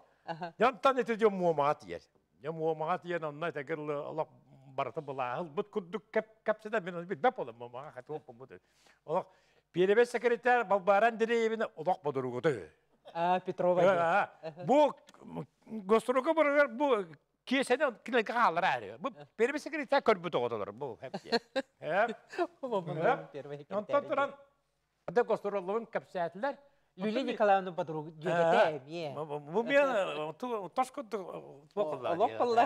Дьонтон ити дьон Муомаҕа тиийэр. Дьэ Муомаҕа тиийэн онно этэгэр олох барыта былааһыл быт курдук кэпсэтэ мин билбэт буолам Муомаҕа хатыа буолбут. Олох Пиэрибэй секретарь Балбаара Андреевна олох бодоругута үһү. А, Петрова. Бу гострога барыгар бу киэсэни кинилэргэ хааллара эрэ. Бу первый секретарь көрбүт оҕотолор бу. Онтон туран Ада гостроллорун кэпсээтилэр. Люля Николаевна подруга дьүөгэтэ эмиэ. Бу мен тос курдук Олох болла.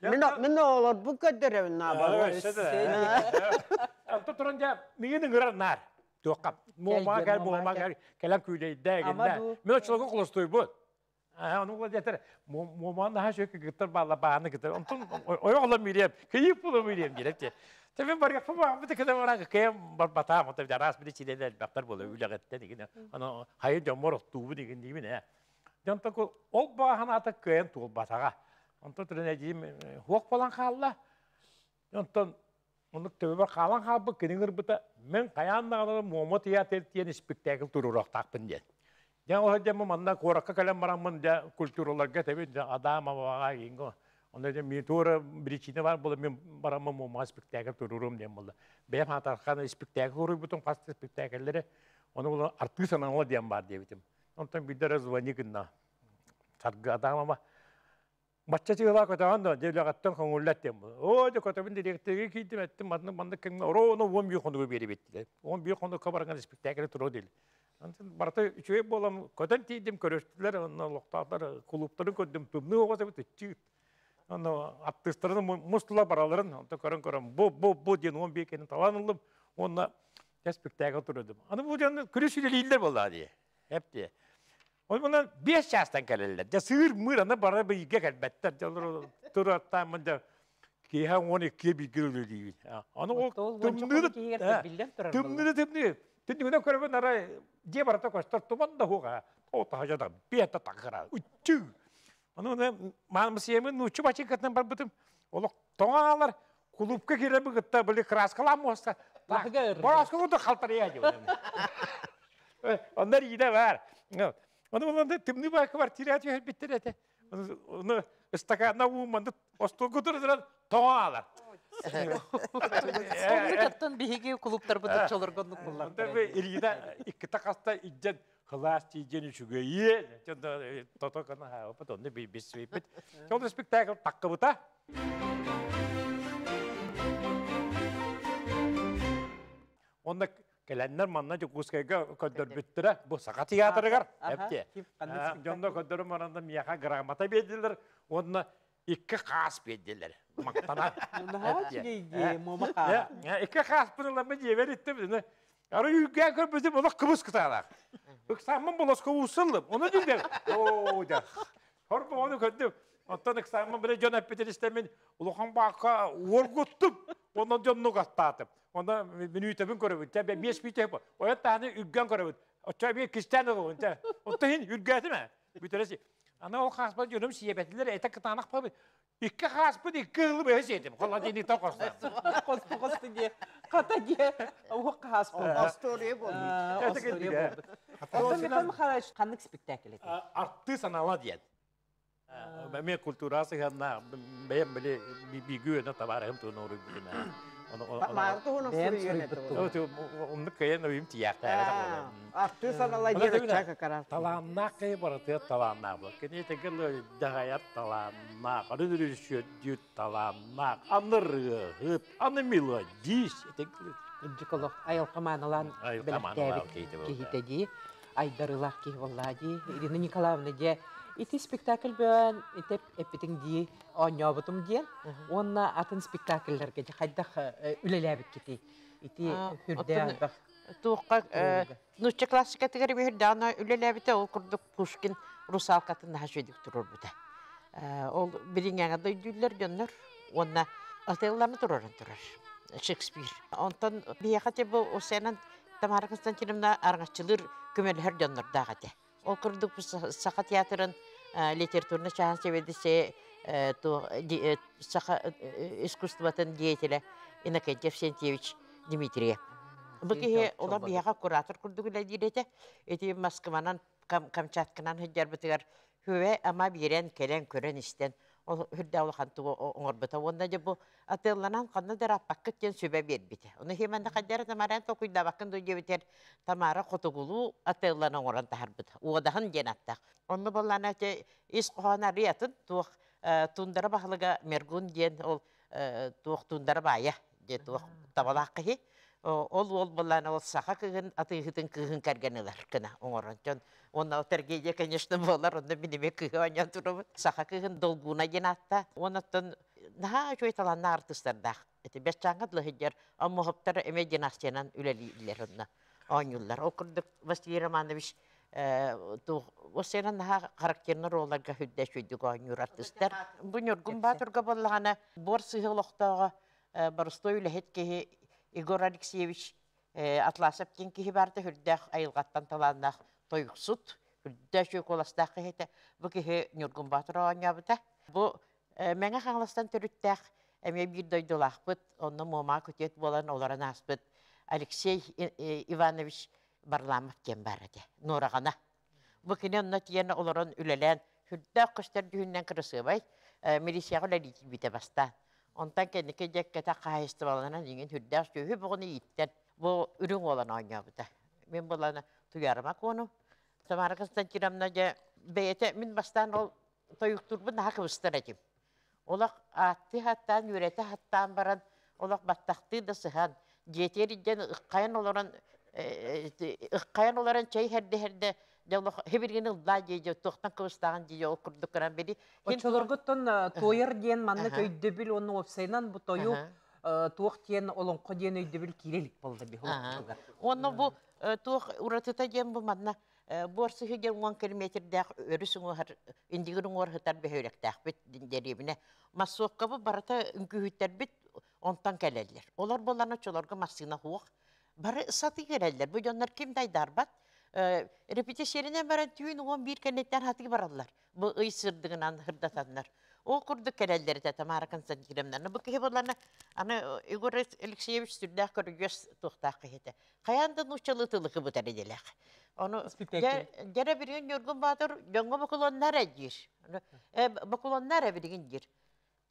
Мин мин оҕолорбун көрдөрөбүн наабар. Онтон туран дьэ миигин ыҥырар наар. Туохха муомаҕа кэл муомаҕа кэл кэлэн күүлэйдээ гиннэ. Мин оччолорго холостуйбут. Ону була диэтэр муомаҕа наһаа үчүгэй кыргыттар бааллар бааны кытар. Онтон ойох олом мириэм, кийиит буолан мириэм диир эти. Тэбин барыахпын баҕарбыт кэлэн баран кыайан барбатаам. Онтон араас биричиинэлэр элбэхтэр буола үлэҕиттэн игин. Аны хайы дьоммор оттуубун игин диибин ээ. Дьонтон ол баҕа санаата кыайан туолбатаҕа. Онтон туран эдьиийим хуох буолан хаалла. Онтон оннук төбөбөр хаалан хаалбыт кини ыҥырбыта мин хайаан даҕаны Муома тыйаатыр диэн испиктээкил туруоруохтаахпын диэн. Дьэ ол дьэ манна куоракка кэлэн бараммын дьэ культураларга этэбин дьэ Адамоваҕа иҥго онно дьэ мин туора причина бар буола мин бараммын Муомаҕа испиктээкил туруоруом диэн буолла. Бэйэм хаатархан испиктээкил суруйбутум хас да испиктээкиллэри ону була артыыс анала диэн баар диэбитим. Онтон биирдэ эрэ звони гынна. Саргы Адамова Бачча чыылаа көтөҕөн да, дьэ үлэҕиттэн көҥүллэт диэн буолар. Оо, дьэ көтөбүн дириэктэргэ киирдим, эттим, маннык маннык кэмҥэ орону 11 хонугу биэрибит диэн. 11 хонукка баран испиктээкили туруо диэн. Онтон барыта үчүгэй буолан көтөн тиийдим, көрүстүлэр, онно олохтоохтор кулууптарын көрдүм, тымныы оҕо эбит ыччыыт. Онно артыыстарын мустула бараларын, онтон көрөн-көрөн бу бу бу диэн 11 кэнин талан ыллым уонна испиктээкил турдум. Аны бу дьон күрүс үлэлииллэр буоллаа дии. Эп дии. Ол мунан 5 чаастан кэлэллэр. Дьэ сыыр-мыыр аны бары бииргэ кэлбэттэр. Дьэ олору туруортааммын дьэ киэһэ 12-ге бииргэ үлэлиибин. Аны ол тымныыны тымныыны тымныы. Түннүгүнэн көрөбүн арай дьиэ барыта көстөр туман да суоҕа. О таһырдьа да биэттэ такыра. Үччүү. Аны маамысыйамын нуучча бачыыкатынан барбытым. Олох тоҥо хаалар. Кулуупка киирэн кытта били краскалаан муоста. Борооску курдук халтарыйа дьон. Онно Рида бар. Ону буланда тымныы баа квартира түһэрбиттэр этэ. Ону ыстакаанна уумманды остуолга туран тоҥо аалар. Оннук биһиги клубтарбыт оччолорго оннук буллар. Ирида иккитэ хаста идден кылаас тиийден үчүгэйи тото кына хаапыт онну бис бит. Ол спектакль таккыбыта. Онно кэлэннэр манна Дьокуускайга көрдөрбүттэрэ бу Саха театрыгар эпти. Дьонно көрдөрөн баран миэхэ грамота биэрдилэр уонна икки хаас биэрдилэр. Мактана. Икки хааспын ыламмын дьиэбэр иттим. Ары үргээн көрбүтүм олох кыбыс кытаалаах. Ыксааммын болоско уусыллым. Ону дилдер. Оо, дя. Хорбо ону көрдүм. Оттон ыксааммын бile дьон эппитин истэммин улахан баакка уоргуттум. Онон дьоннук аттаатым. Онно мүнүүтэбин көрөбүн. Тэ биэс мүнүүтэ ойон таһаны үргэн көрөбүн. Оччо эмиэ кистээн ылабын. Тэ оттон иһин үргээтим ээ. Бүтэрэ Аны ол хааспар дьонум сиэбэтилэр, этэ кытаанах бабыт. Икки хааспыт икки ылы бэһэ сиэтим. Холодильниктан хосту. Хосту хосту диэ. Хата диэ. Уһук хааспыт. Остуоруйа буолбут. Остуоруйа буолбут. Оттон Михаил Михайлович ханнык спектакль этэй? Артыыс анала диэн. Эмиэ культура сыһыаннаах бэйэм били бииргэ үөнэ табаарыһым туһун уруйбутум Маары туһунан суруйуон этэ. Оннук кыайан өйүм тиийээхтээбэтэх Артыыс анала диэн ыччака карар. Талааннаах киһи барытыгар талааннаах буолар. Кини этигэр дьаһайар талааннаах, аны режиссердүүр талааннаах, аны ырыаһыт, аны мелодист. Үрдүк олох айылҕа маанылаан бэлэхтээбит киһитэ дии. Айдарыылаах киһи буоллаа дии. Ирина Николаевна дьэ ити спектакль бөөн ити эппитиҥ дии оонньообутум диэн уонна атын спектакльларга дьэ хайдах үлэлээбиккитий? Ити үрдээх элбэх туохха нуучча классикатыгар үһүрдэҕинэ үлэлээбитэ ол курдук Пушкин русалкатын наһаа үчүгэйдик туруорбута. Ол билиҥҥээҥэ да өйдүүллэр дьоннор. Уонна Отеллоны тураран турар Шекспир. Онтон биһиэхэ те бу Усенан Тамара Константиновна арҥаччылыыр көмөлөһөр дьоннордоох этэ. Ол курдук Саха театрын литературнай чааһын сэбиэдиссэйэ саха искусствотын деятелэ Иннокентий Евсентьевич Дмитриев. Бу киһи олор биһиэхэ куратор курдук үлэлиир этэ. Ити Москванан Камчатканан сылдьарбытыгар хүбэ ама биэрэн кэлэн көрөн истэн ол үрдээх улахан тугу оҥорбута уонна дьэ бу атыыланан ханна да ырааппаккыт диэн сүбэ биэрбитэ. Ону химанна хайдара Тамаран толкуйдаабаккын дуу диэбитигэр Тамара хотугулуу атыыллан оҥорон таһарбыта. Уодаһын диэн аттаах. Онно буоллаана ити ис хоһоон арыйатын туох тундара баһылыга Мергун диэн ол туох тундара баайа диэн туох табалаах киһи ол уол буоллаана ол саха кыыһын атыыһытын кыыһын кэргэн ылар гына оҥорон дьон уонна ол трагедия конечно буолар онно мин эмиэ кыыһы оонньоон турабын саха кыыһын Долгуна диэн аатта уонна оттон наһаа үчүгэй талааннаах артыыстардаах ити Бэсчааҥҥа дылы сылдьар Оммоһоптор эмиэ династиянан үлэлииллэр онно оонньууллар ол курдук Василий Романович Осенан наһаа характерный ролларга сүрдэ үчүгэйдик оонньуур артыыстар. Бу Ньургун Баатырга буоллаҕына буор сыһыы олохтооҕо боростуой үлэһит киһи Егор Алексеевич Атласов диэн киһи баарда сүрдээх айылҕаттан талааннаах тойуксут, үрдээх үчүгэй куоластаах киһи этэ. Бу киһи Ньургун Баатыр оонньообута. Бу Мэҥэ Хаҥаластан төрүттээх эмиэ биир дойдулаахпыт, онно Муомаҕа күтүөт буолан олорон ааспыт Алексей Иванович Варламов диэн баар этэ, Нуораҕана. Бу кини онно тиийэн олорон үлэлээн, сүрдээх көстөр дьүһүнүнэн кырасыабай, милицияҕа үлэлии киирбитэ бастаан. Онтон кэнники дьэ кэтэх хаһаайыстыбаланан иҥин сүрдээх сүөһү бөҕөнү ииттэн, бу үрүҥ уолан оонньообута. Мин буолан Туйаарыма Куону, Тамара Константиновна дьэ бэйэтэ мин бастаан ол тойуктуурбун наһаа кыбыстар этим. Олох ааттыы хаттаан, үөрэтэ хаттаан баран, олох баттахтыы да сыһан, дьиэтигэр илдьэн ыккайан олорон, ыккайан олорон чэй иһэрдэ-иһэрдэ, дьэ олох хибиргин ыллаа дии, туохтан кыбыстааҕын дии, ол курдук гынан били. Оччолоргуттан туойар диэн маннык өйдөбүл уонна уопсайынан бу тойу туох диэн олоҥхо диэн өйдөбүл киирэ илик буолла биһи олохпутугар. Уонна бу туох уратыта диэн бу манна Буор сыһыы диэн 10 километрдээх өрүс уҥуоһар, Индигир уҥуор сытар бөһүөлэктээхпит дэриэбинэ. Массовкабыт барыта үҥкүүһүттэрбит онтон кэлэллэр. Олор буолан оччолорго массыына суох. Бары сатыы кэлэллэр. Бу дьоннор ким да айдаарбат. Репетициянан баран түүн 11 кэнниттэн хатыы бараллар. Бу ый сырдыгынан сырдатаннар. Ол курдук кэлэллэр этэ Тамара Константиновна. Бу киһи буоллана аны Егор Алексеевич сүрдээх көрүдьүөс туохтаах киһи этэ. Хайаан да нууччалыы тылы кыбытар идэлээх. Ону дьэрэ билигин Ньургун Баатыр дьоҥҥо бокулоннар диир. Бокулоннар билигин диир.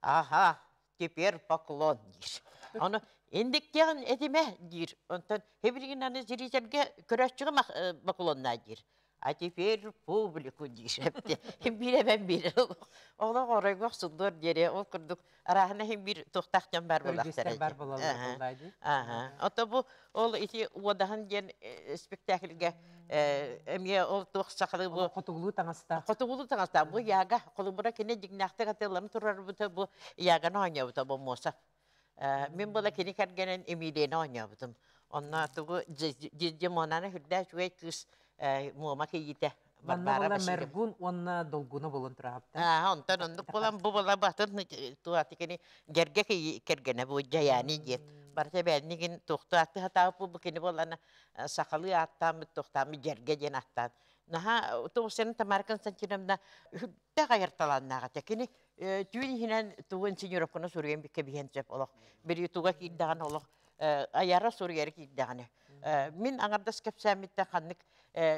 Аха, теперь поклон диир. Ону индиктиэҕин этимэ диир. Онтон билигин аны зрительгэ көрөөччүгэ поклоннаа диир. А теперь публику диир. Биир эбэн биир. Олох оройго охсуллуор диэри ол курдук арааһына иһин биир туохтаах дьон бар буолахтара. бар буолаллар дии. Аха. Ото бу ол ити уодаһын диэн спектакльгэ эмиэ ол туох сахалыы бу хотугулуу таҥастаах. Хотугулуу таҥастаах. Бу яга холобура кини дьиҥнээхтик атыыларын турарбыта бу яганы оонньообута бу Муоса. Мин була кини кэргэнин Эмилияны оонньообутум. Онно тугу Дьимонаны үрдээх үчүгэй кыыс Муома кийиитэ Манна була Мергун уонна Долгуна буолан тураабыта. Онтон оннук буолан бу була батын туаты кини дьэргэ кэргэнэ бу Дьайаани диэн. Барыта бээннигин туохту атты хатаабыт бу кини буолана сахалыы ааттааммыт туохтааммыт дьэргэ диэн ааттаан. Наһаа туох Тамара Константиновна үрдээх айар талааннаах этэ. Кини түүн иһинэн тугу инсценировканы суруйан кэбиһэн сөп олох. Били туга киирдэҕинэ олох айара суруйары киирдэҕинэ. Мин аҥардас кэпсээммиттэн ханнык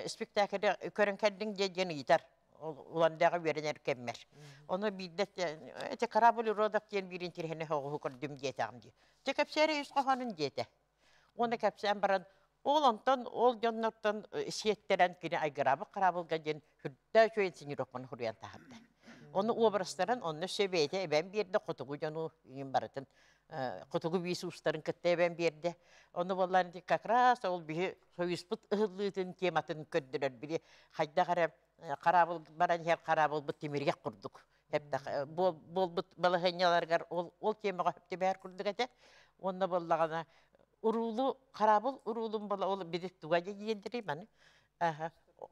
спектакль көрөн кэллиҥ диэ диэн ыйытар. Уландаҕа үөрэнэр кэммэр. Ону биирдэ эти корабль уродов диэн биир интириэһинэй оҕуһу көрдүм диэтэҕим дии. Дьэ кэпсээри үс хоһоонун диэтэ. Уонна кэпсээн баран ол онтон ол дьоннортон сиэттэрэн кини айгыраабыт хараабылга диэн сүрдээх үчүгэй инсценировканы суруйан таһаарда. Ону образтарын онно өссө бэйэтэ эбэн биэрдэ, хотугу дьону иҥин барытын хотугу биис уустарын кытта эбэн биэрдэ. Ону буоллаан ити как раз ол биһи союзпут ыһыллыытын тематын көрдөрөр били хайдах эрэ хараабыл баран иһэр хараабылбыт тимиргэх курдук буолбут балаһыанньаларыгар ол ол темаҕа сөп курдук этэ. Уонна буоллаҕына уруулу хараабыл уруулун буола ол били туга диэндэрий маны.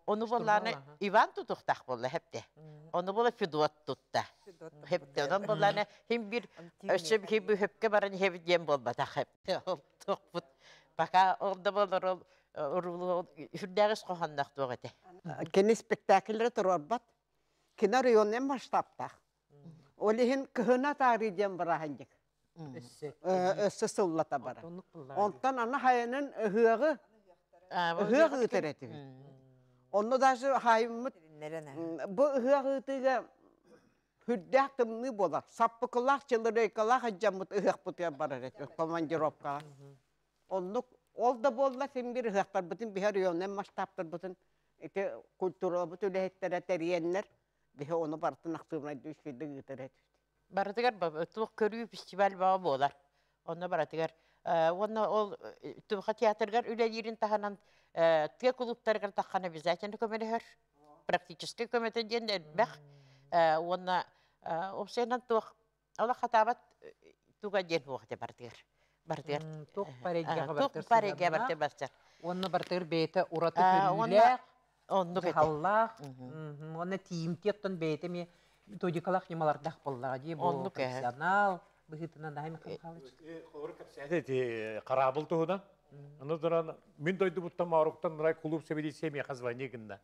Ону боллааны Иван тутуохтаах буолла хепте. Ону була Федот тутта. Хепте. Онон боллааны хим бир өссө хим хөпкө баран иһэбит диэн буолбатах хепте. Ол туохпут. Пока ол да болор ол уруулу үрдээҕис хохоннох туох этэ. Кини спектакльлere туруорбат. Кини районный масштабтаах. Ол иһин кыһына таарыы диэн бырааһынньык. Өссө сыллата барар. Онтон аны хайанын ыһыаҕы ыһыах ыытар этибит. Онно даже хаайыммыт бу ыһыах ыытыыга үрдээх тымныы буолар. Саппыкылаах, чылырейкалаах ыдьаммыт ыһыахпытыгар барар этибит командировкаҕа. Оннук ол да буолла син бир ыһыахтарбытын биһи районнай масштабтарбытын ити культурабыт үлэһиттэрэ тэрийэннэр биһи ону барытын актыыбынайдыы үчүгэйдик ыытар этибит. Барытыгар туох көрүү фестиваль баҕа буолар. Онно барытыгар уонна ол Тумха театрыгар үлэлиирин таһынан тыа кулууптарыгар таххан обязательно көмөлөһөр. Практическай көмөтө диэн элбэх. Уонна уопсайынан туох олох хатаабат туга диэн суох этэ барытыгар. Барытыгар. Туох парегияҕа Туох парегия барытыгар барсар. Уонна барытыгар бэйэтэ ураты көрүүлээх, оннук этэ. Дьаһаллаах, уонна тиийимтиэ оттон бэйэтэ эмиэ методикалаах ньымалардаах буоллаҕа дии, бу профессионал быһыытынан Наһай Михаил Михайлович. Холобур кэпсээтэ ити хараабыл туһунан. Аны туран мин дойдубуттан Мооруктан Нурай кулууп сэбилииссийэ миэхэ звони гынна.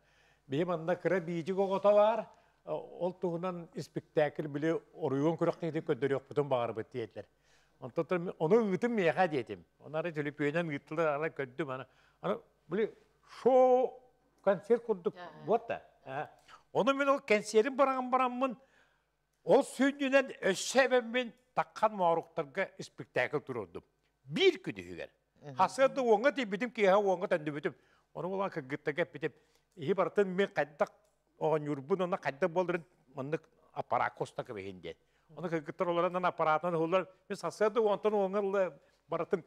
Биһи манна кыра биидьик оҕото баар, ол туһунан испиктээкил били оройуон күрэхтэһиитин көрдөрүөхпүтүн баҕарбыт диэтилэр. Онтон ону ыытым миэхэ диэтим. Оны ары төлөпүөнэн ыыттылар, ары көрдүм. Аны, аны били шоу концерт курдук вот да. Ону мен ол кэнсиэрин баран бараммын, ол сүнньүнэн өссө эбэммин таххан мооруктарга спектакль туруордум. Биир күнүһүгэр. Хасыарда уоҥҥа тиийбитим, киэһэ уоҥҥа төннүбүтүм. Ону булан кыргыттарга эппитим, иһи барытын мен хайдах оонньуурбун уонна хайдах буоларын маннык аппараакка уста кэбиһин диэн. Ону кыргыттар олоронан аппараатынан уһуллар. Мин сарсыарда уонтан уоҥҥа ыла барытын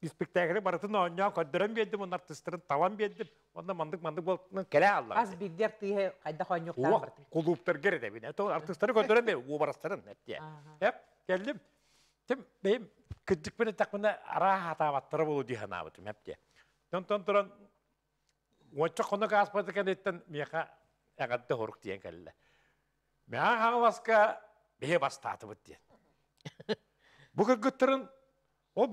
испиктээкили барытын оонньоон көрдөрөн биэрдим уонна артыыстарын талан биэрдим. Уонна маннык-маннык буолтунан кэлэ аллар. Хас биирдии артыыһы хайдах оонньуохтаах барытын. Кулууптарга эрэтэбин. Это артыыстары көрдөрөн биэр уобарастарын эттиэ. Эп кэллим. Тим бэйим кырдьыкпын эттэхпинэ арааһа хатаабаттара буолуо дии санаабытым эп диэ. Онтон туран Уонча хонук ааспыта кэнниттэн миэхэ эҕэрдэ хорук диэн кэллэ. Мэҥэ Хаҥаласка биһи бастаатыбыт диэн. Бу кыргыттарын ол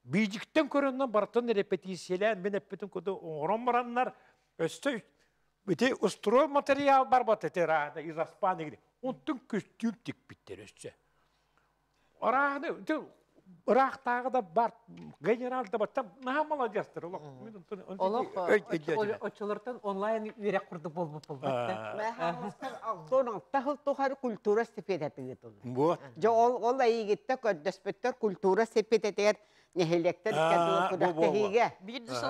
биидьиктэн көрөннөн барытын репетициялээн мин эппитим курдук оҥорон бараннар өссө ити устуруой материал барбат ити ыраахта из Аспаны онтун көстүүм тикпиттэр өссө. Ыраахны ыраахтааҕы да бар, генерал да бар, наһаа маладьыастар олох. Олох оччолортон онлайн үөрэх курдук буолбут буолбат. Алтан сыл тухары культура стипендиятын ыытыллар. Дьэ ол ол эйигиттэ көрдөспүттэр культура стипендиятыгар нэһилиэктэр күрэхтэһиигэ.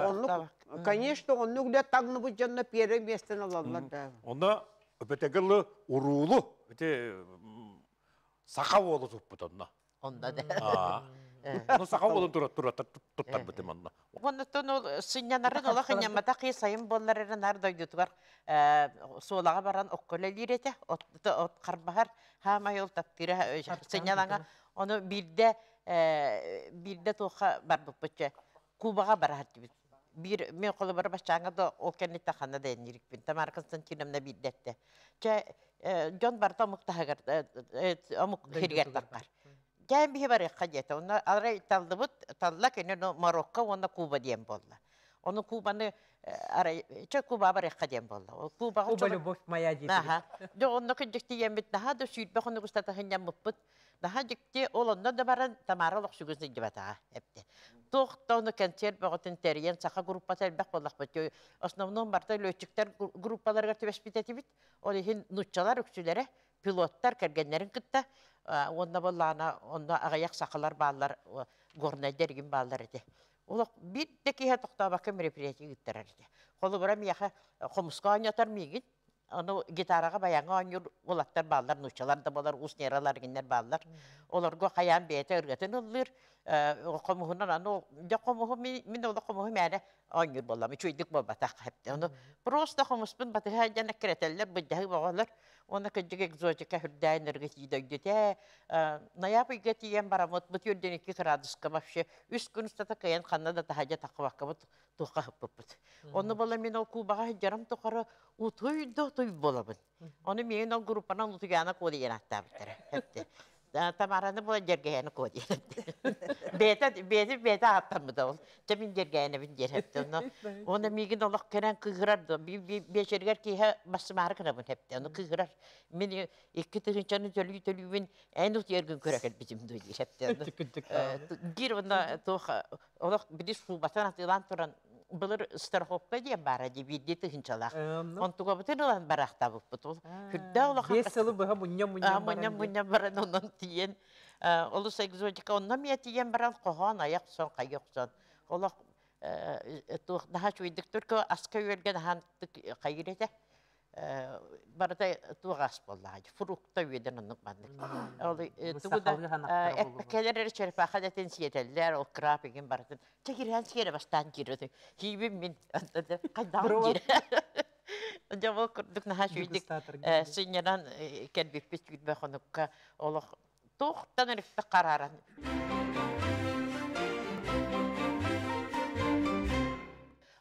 Оннук, конечно, оннук үлэ таҥныбыт дьонно первое местени ылаллар да. Онно өпөтөгылы уруулу ити саха уолу туппут онно. Онно да. Ну саха уолун туттарбытым онно. Оннуттан ол сынньанарын олох ынньамматах сайын буоллар эрэ наар дойдутугар суолаҕа баран окко үлэлиир этэ. От харбаһар хаамай ол таптыыра сынньалаҥа. Ону биирдэ биирдэ туохха барбыппыт Кубаҕа барар этибит. Биир мен холобура баччааҥҥа да ол кэнниттэн ханна да эннирикпин. Тамара Константиновна биирдэ эттэ. Чэ, дьон барыта омук таһыгар омук сиригэр таххар. Дьээн биһи барыахха диэтэ. Онно арай таллыбыт, талла кини Марокко уонна Куба диэн буолла. Ону Кубаны арай чэ Куба барыахха диэн буолла. Ол Кубаҕа Куба любовь моя диэтибит. Аха. Дьэ онно кырдьык наһаа да сүүрбэ хонук устата сынньаммыппыт. Наһаа дьикти, ол онно да баран Тамара олох сүгүн сылдьыбатаҕа эптэ. Туох да ону концерт бөҕөтүн тэрийэн саха группата элбэх буоллахпыт. Основном барыта летчиктэр группаларыгар түбэспит этибит. Ол иһин нууччалар үксүлэрэ пилоттар кэргэннэрин кытта уонна буоллаҕына онно аҕыйах сахалар бааллар, горнайдар игин бааллар этэ. Олох биир да киһи тохтообокко мероприятие ыыттарар этэ. Холобура миэхэ хомуска оонньотор миигин Ону гитараҕа баяҥҥа оонньуур уолаттар бааллар, нууччалар да буолар, уус нералар игиннэр бааллар. Олорго хайаан бэйэтэ ырыатын ыллыыр. Хомуһунан аны дьэ хомуһу мин олох хомуһу мээнэ Оонньуур буоллам, үчүгэйдик буолбатах хэпте. Ону просто хомуспун батыһа дьан эккирэтэллэр, былдьаһыы боҕолор. Уонна кырдьык экзотика үрдээн өргө тиийдойдүтэ. Ноябрьга тиийэн бараммыт, бу 42 градуска вообще үс күн устата кыайан ханна да таһадьа таххыбаккабыт туохха ыппыппыт. Онно буола мин ол Кубаҕа сылдьарым тухары утуй да утуй буолабын. Ону миигин ол группанан Утуйаана Куо диэн ааттаабыттара. Эпти. Тамараны була Дьэргэйэни Куо диэн. Бэйэтэ бэйэтэ бэйэтэ ааттаммыта ол. Чэ мин Дьэргэйэнэбин диэн эпти. Онно уонна миигин олох кэлэн кыыһырар да биэчэригэр киэһэ бассымаары гынабын эпти. Ону кыыһырар. Мин 2 тыһыынчаны төлүү төлүүбүн эн утуйаргын көрө кэлбитим дуу диир эпти. Диир онно туох олох били суубатын атыылаан туран былыр страховка диэн баара дии биирдии тыһыынчалаах. Онтугабытын ылан бараахтаабыппыт. Ол хүрдээх улахан 5 сылы быһа мунньа-мунньа мунньа-мунньа баран онон тиийэн олус экзотика онно эмиэ тиийэн баран хоһоон айах сон хайы охсон олох туох наһаа үчүгэйдик түркө аска үөргэн аһаан хайыр этэ барыта туох ас буоллаҕа фрукта үөдэн оннук маннык ол тугу да эппэккэлэр эрэ черепаха дэтин сиэтэллэр ол краб игин барытын чэ кириһэн сиэрэ бастаан киирэ киибин мин хайдаҕын диир дьэ ол курдук наһаа үчүгэйдик сынньанан кэлбиппит 20 хонукка олох туохтан өрүппэ харааран.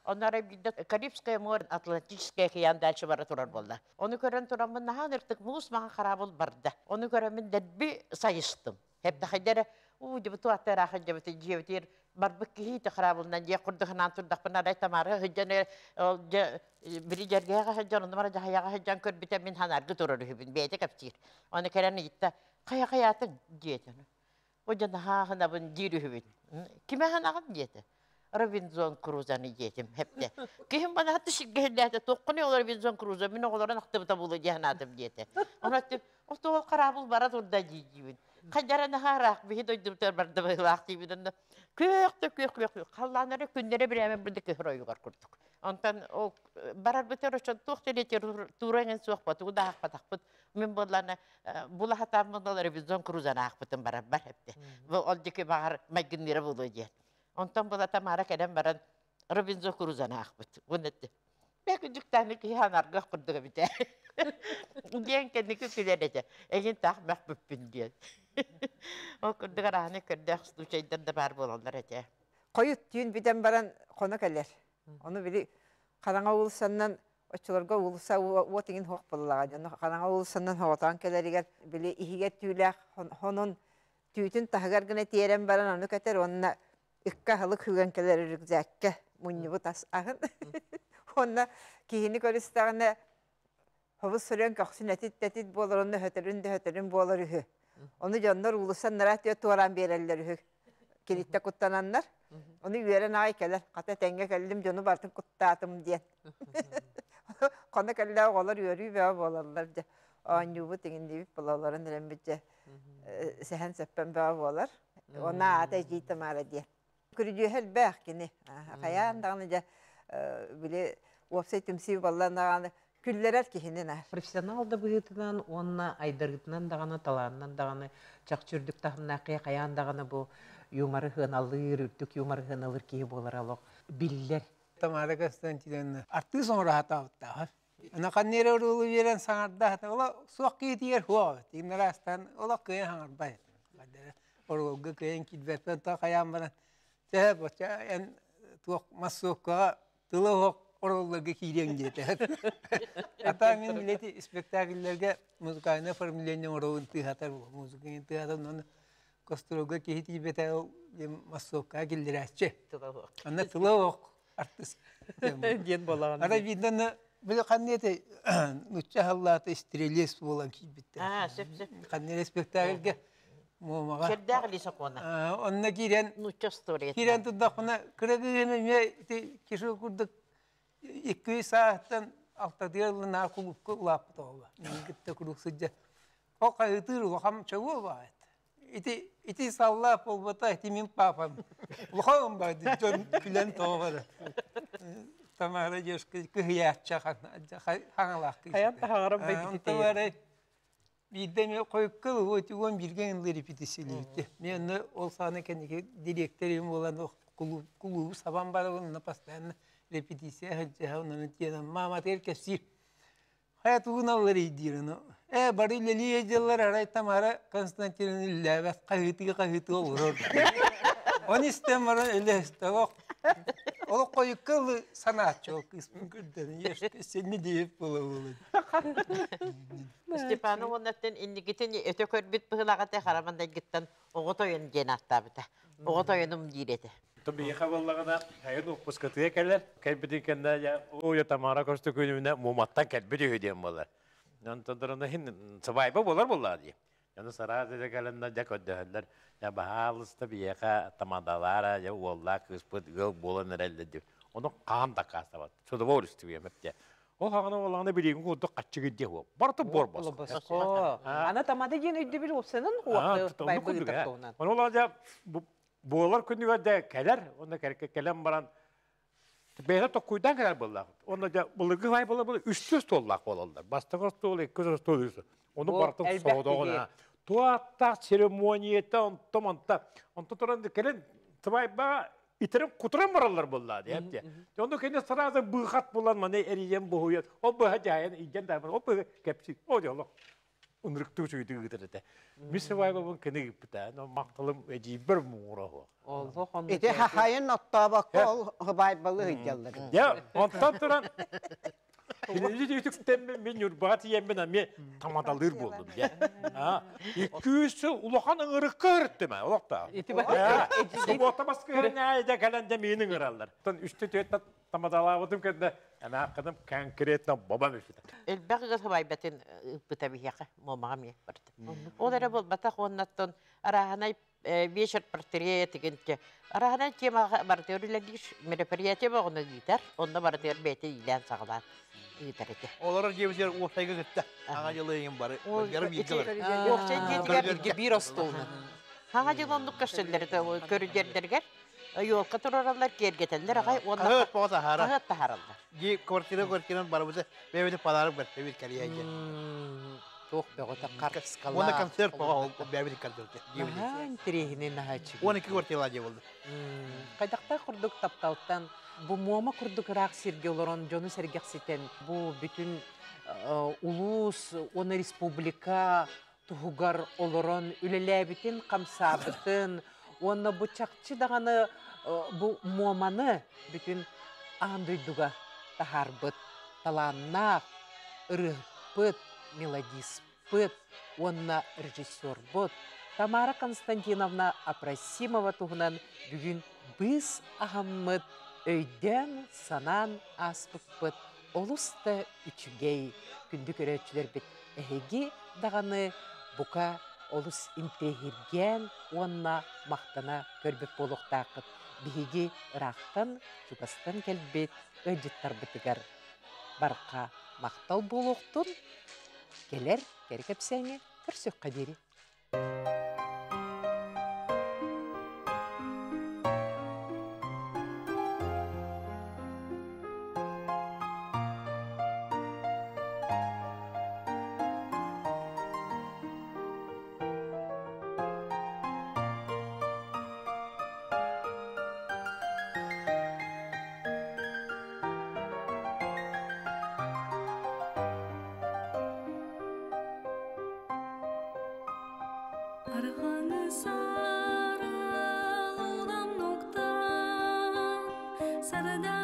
Онно биирдэ Карибское море, Атлантический океан дальше бара турар буолла. Ону көрөн тураммын наһаа ыртык муус маҥан хараабыл барда. Ону көрөммүн дэлби сайыстым. Хэптэхэйдэрэ уу дебуту аттараахын дебути дьиэбитир барбыт киһи хараабылынан дьиэ курдук турдахпын арай Тамара сылдьан ол дьэ бири дьэргэҕэ сылдьан онно бара дьаһайаҕа сылдьан көрбүтэ мин ханаргы турар үһүбүн бэйэтэ кэпсиир. Ону кэлэн ыйытта хайа хайаатыҥ диэтэ. О дьэ наһаа аһынабын диир үһүбүн. Кими аһынаҕын диэтэ. Робинзон Крузаны диэтим хепте. Киһим бана хатты сиргэһиллээтэ туоххуну ол Робинзон Крузо мин оҕолорун ахтыбыта буолуо диэн санаатым диэтэ. Ону аттым ол хараабыл бара турда дии-диибин. Хайдара наһаа биһи дойдубутугар барда быһыылаах диибин онно күөх да күөх күөх күөх халлааннара күннэрэ бирээмэ бырды кыһыр ойугар курдук. Онтон ол барарбытыгар очон туох да литература эҥин суох тугу да аахпатахпыт. Мин буоллаана булаһатааммын ол Робинзон Крузаны аахпытым барарбар эпте. Ол дики баҕар майгынныыра буолуо диэн. Онтон була Тамара кэлэн баран Робинзон Крузаны аахпыт. Уонна бэк киһи анаргах курдук эбитэ. Диэн кэнники күлэр этэ. Эгин таах мөхпүппүн диэн. Ол курдук арааны көрдөөх случайдар да баар буолаллар этэ. Хойут түүн бүтэн баран хоно кэлэр. Ону били хараҥа уулуссаннан оччолорго уулусса уот иҥин хуох буоллаҕа дьоно хараҥа уулуссаннан хоҕотоон кэлэригэр били иһигэр түүлээх хонун түүтүн таһыгар гына тиэрэн баран ону кэтэр уонна ыкка аһылык хүгэн кэлэр рюкзакка мунньубут ас аһын уонна киһини көрүстэҕинэ хобус сөрүөн көхсүн этит тэтит буолар онно өһөтөрүн да өһөтөрүн буолар үһү ону дьоннор уулуссаннара түө туораан биэрэллэр үһү киниттэ куттананнар ону үөрэн аҕай кэлэр хата тэҥҥэ кэллим дьону барытын куттаатым диэн хоно кэллэ оҕолор үөрүү бөҕө буолаллар дьэ оонньуубут иҥиннибит буолалларын эрэммит дьэ сэһэн сэппэн бөҕө буолар уонна аата эдьиий Тамара диэн күрүдьүөһэ элбэх кини хайаан даҕаны дьэ били уопсай түмсүү баллан даҕаны күллэрэр киһини наар. Профессионал да быһыытынан уонна айдарыытынан даҕаны, талаанынан даҕаны чахчы үрдүк таһымнаах киһи хайаан даҕаны бу юморы сыаналыыр, үрдүк юморы сыаналыыр киһи буолара олох биллэр. Тамара Константиновна артыыс оҥоро Ана ханнера уруулу биэрэн саҥарда ола суох киһитигэр хуо тигнарастан олох кыайан хаҥарбай оруолга кыайан киирбэппин та хайаан баран чэ боча эн туох массовкаҕа тыла оһох оруолларга киириэҥ диэтэ. Ата мин билети спектакльлэргэ музыкальное оформление оҥоробун тыаһатар музыканы тыаһатар онно гастролга киһи тиийбэтэ ол массовкаҕа киллэрээччи. Анна тыла оһох артыыс диэн буолаҕын. Ара видно били ханнете нучча халлаата стрелец буолан киирбиттэр. Аа, сөп сөп. Ханнere спектакльге Муомаҕа. Чердээх Лиса Куона. Онно киирэн Нучча история. Киирэн турдахпына кыра кыыһын ити киши курдук 2 сааттан алтатыгар ылынаа кулупка улааппыт оҕо. Мин кытта куруук сылдьа. Ол хайытыыр улахан чабуо баайт. Ити ити саллаах буолбата ити мин папам. Улахан баайды дьон күлэн тоҕо бара. Тамара девушка кыһыйаачча хаҥалаах кыыс. Хайан таһаҕарам байбити. Биирдэ мен хойукка ылы 11-ге ылы репетициялейбитте. Мен онно ол сааны кэнники директорым буолан Клубу сабан барабын, онно постоянно репетиция сылдьыһа, онон тиэнэн мааматыгар кэпсиир. Хайа тугун аллар диир ону. Ээ, бары үлэлии сылдьаллар, арай Тамара Константиновна үллээбэт, хаһыытыы-хаһыытыы олорор. Оны истэн баран өлө олох олох хойукка ылы санааччы ол кыыспын көрдөн сенни диэбит буола буола. Степаны уоннаттан инникитин өтө көрбүт быһылаҕа харамандайгыттан оҕо тойон диэн ааттаабыта. Оҕо тойонум диир этэ. Биһиэхэ буоллаҕына сайын уоппускатыгар кэлэр. Кэлбитин кэннэ ой Тамара Көстөкүүнүнэ Муоматтан кэлбит үһү диэн буолар. Онтон иһин сыбаайба буолар буоллаҕа дии. Дьону сараас дьэ кэлэннэр дьэ көрдөһөллөр. Дьэ баһаалыста биһиэхэ тамадалаара дьэ уоллаах кыыспыт ыал буолан эрэллэр диэн. Ону хаһан дакаастабат. Судовой үстүбүйэм эптэ. Ол хаҕана буоллаҕына билигин курдук хаччыгы диэ хуо. Барыта буор босхо. Ана тамада диэн өйдөбүл уопсанан хуо байбыгытар туһунан. Ону ол дьэ буолар күнүгэр дэ кэлэр, онно кэлэн баран бэйэтэ токкуйдаан кэлэр буоллаах. Онно дьэ былыргы бай буолар буолар үстүү остуоллаах буолаллар. Бастакы остуол, иккис остуол, үс. Ону барытын соҕотоҕуна туаттаах церемонията онто манта. Онто туран кэлэн сыбайба итерин кутуран бараллар буоллаа диэп. Онно кини сразу быхат булан маны эрийэн буһуйан, ол быһа дьайан илдьэн да ол быһа кэпси. О дьоло. Ынырыктыы үчүгүйдүк ыытар этэ. Мин сыбайбабын кини ыыппыта. Но макталым эдьиийбэр муҥура суох. Олох онно Ити хахайын оттообокко ол хыбайбалы ыйдаллар. Я, онтон туран Кинини үтүктэммин мин Ньурбаҕа тиийэммин эмиэ тамадалыыр буоллум дьэ. Икки сыл улахан ыҥырыкка ырыттым ээ олохтоох. Ити Субуота баскыһырын дьэ кэлэн дьэ миин ыҥыраллар. Оттон үстэ түөртэ тамадалаабытым кэннэ эмээххиним конкретно бобам үппүтэ. Элбэх ыгыс хабайбатын ыыппыта биһиэхэ Муомаҕа эмиэ барда. Ол эрэ буолбатах уоннаттан арааһынай вечер портрет игинте арааһынай темаҕа барытыгар үлэлиир мероприятие боҕуна ыытар, онно барытыгар бэйэтэ иилээн саҕалаан ыытар этэ. Олорор дьиэбитигэр уопсайга кытта Аҥа дьылы ыйын бары бары бииргэ бар. Уопсай дьиэтигэр биир остуолунан. Хаҥа дьыл оннук көрсөллөр көрүдүөрдэригэр елка турараллар, киэргэтэллэр аҕай уонна Хаһыат тоҕо таһаара. Хаһыат таһаараллар. Дии квартира квартиранан барыбыты бэйэбити подарок бэртэбит кэлиэйгэ. Туох бөҕөтө харыскалаах. Уонна концерт тоҕо ол бэйэбити концерт. Наһаа интэриэһинэй наһааччы. 12 квартира дии болды. Хайдахтаах курдук тапталтан бу Муома курдук ыраах сиргэ олорон дьону сэргэхситэн бу бүтүн улуус уонна республика туһугар олорон үлэлээбитин, хамсаабытын уонна бу чахчы даҕаны бу Муоманы бүтүн аан дойдуга таһаарбыт талааннаах ырыаһыппыт, мелодиспыт уонна режиссербут Тамара Константиновна Апросимова туһунан бүгүн быыс аһаммыт, өйдөөн-санаан ааспыппыт олус да үчүгэй. Күндү көрөөччүлэрбит эһиги даҕаны бука олус интэриэһиргээн уонна махтана көрбүт буолуохтааххыт. Биһиги ыраахтан, чугастан кэлбит ыалдьыттарбытыгар барха махтал буолуохтун. Кэлэр кэрэ кэпсээҥҥэ көрсүөххэ диэри. Арҕаны сарылам нуктан, сарда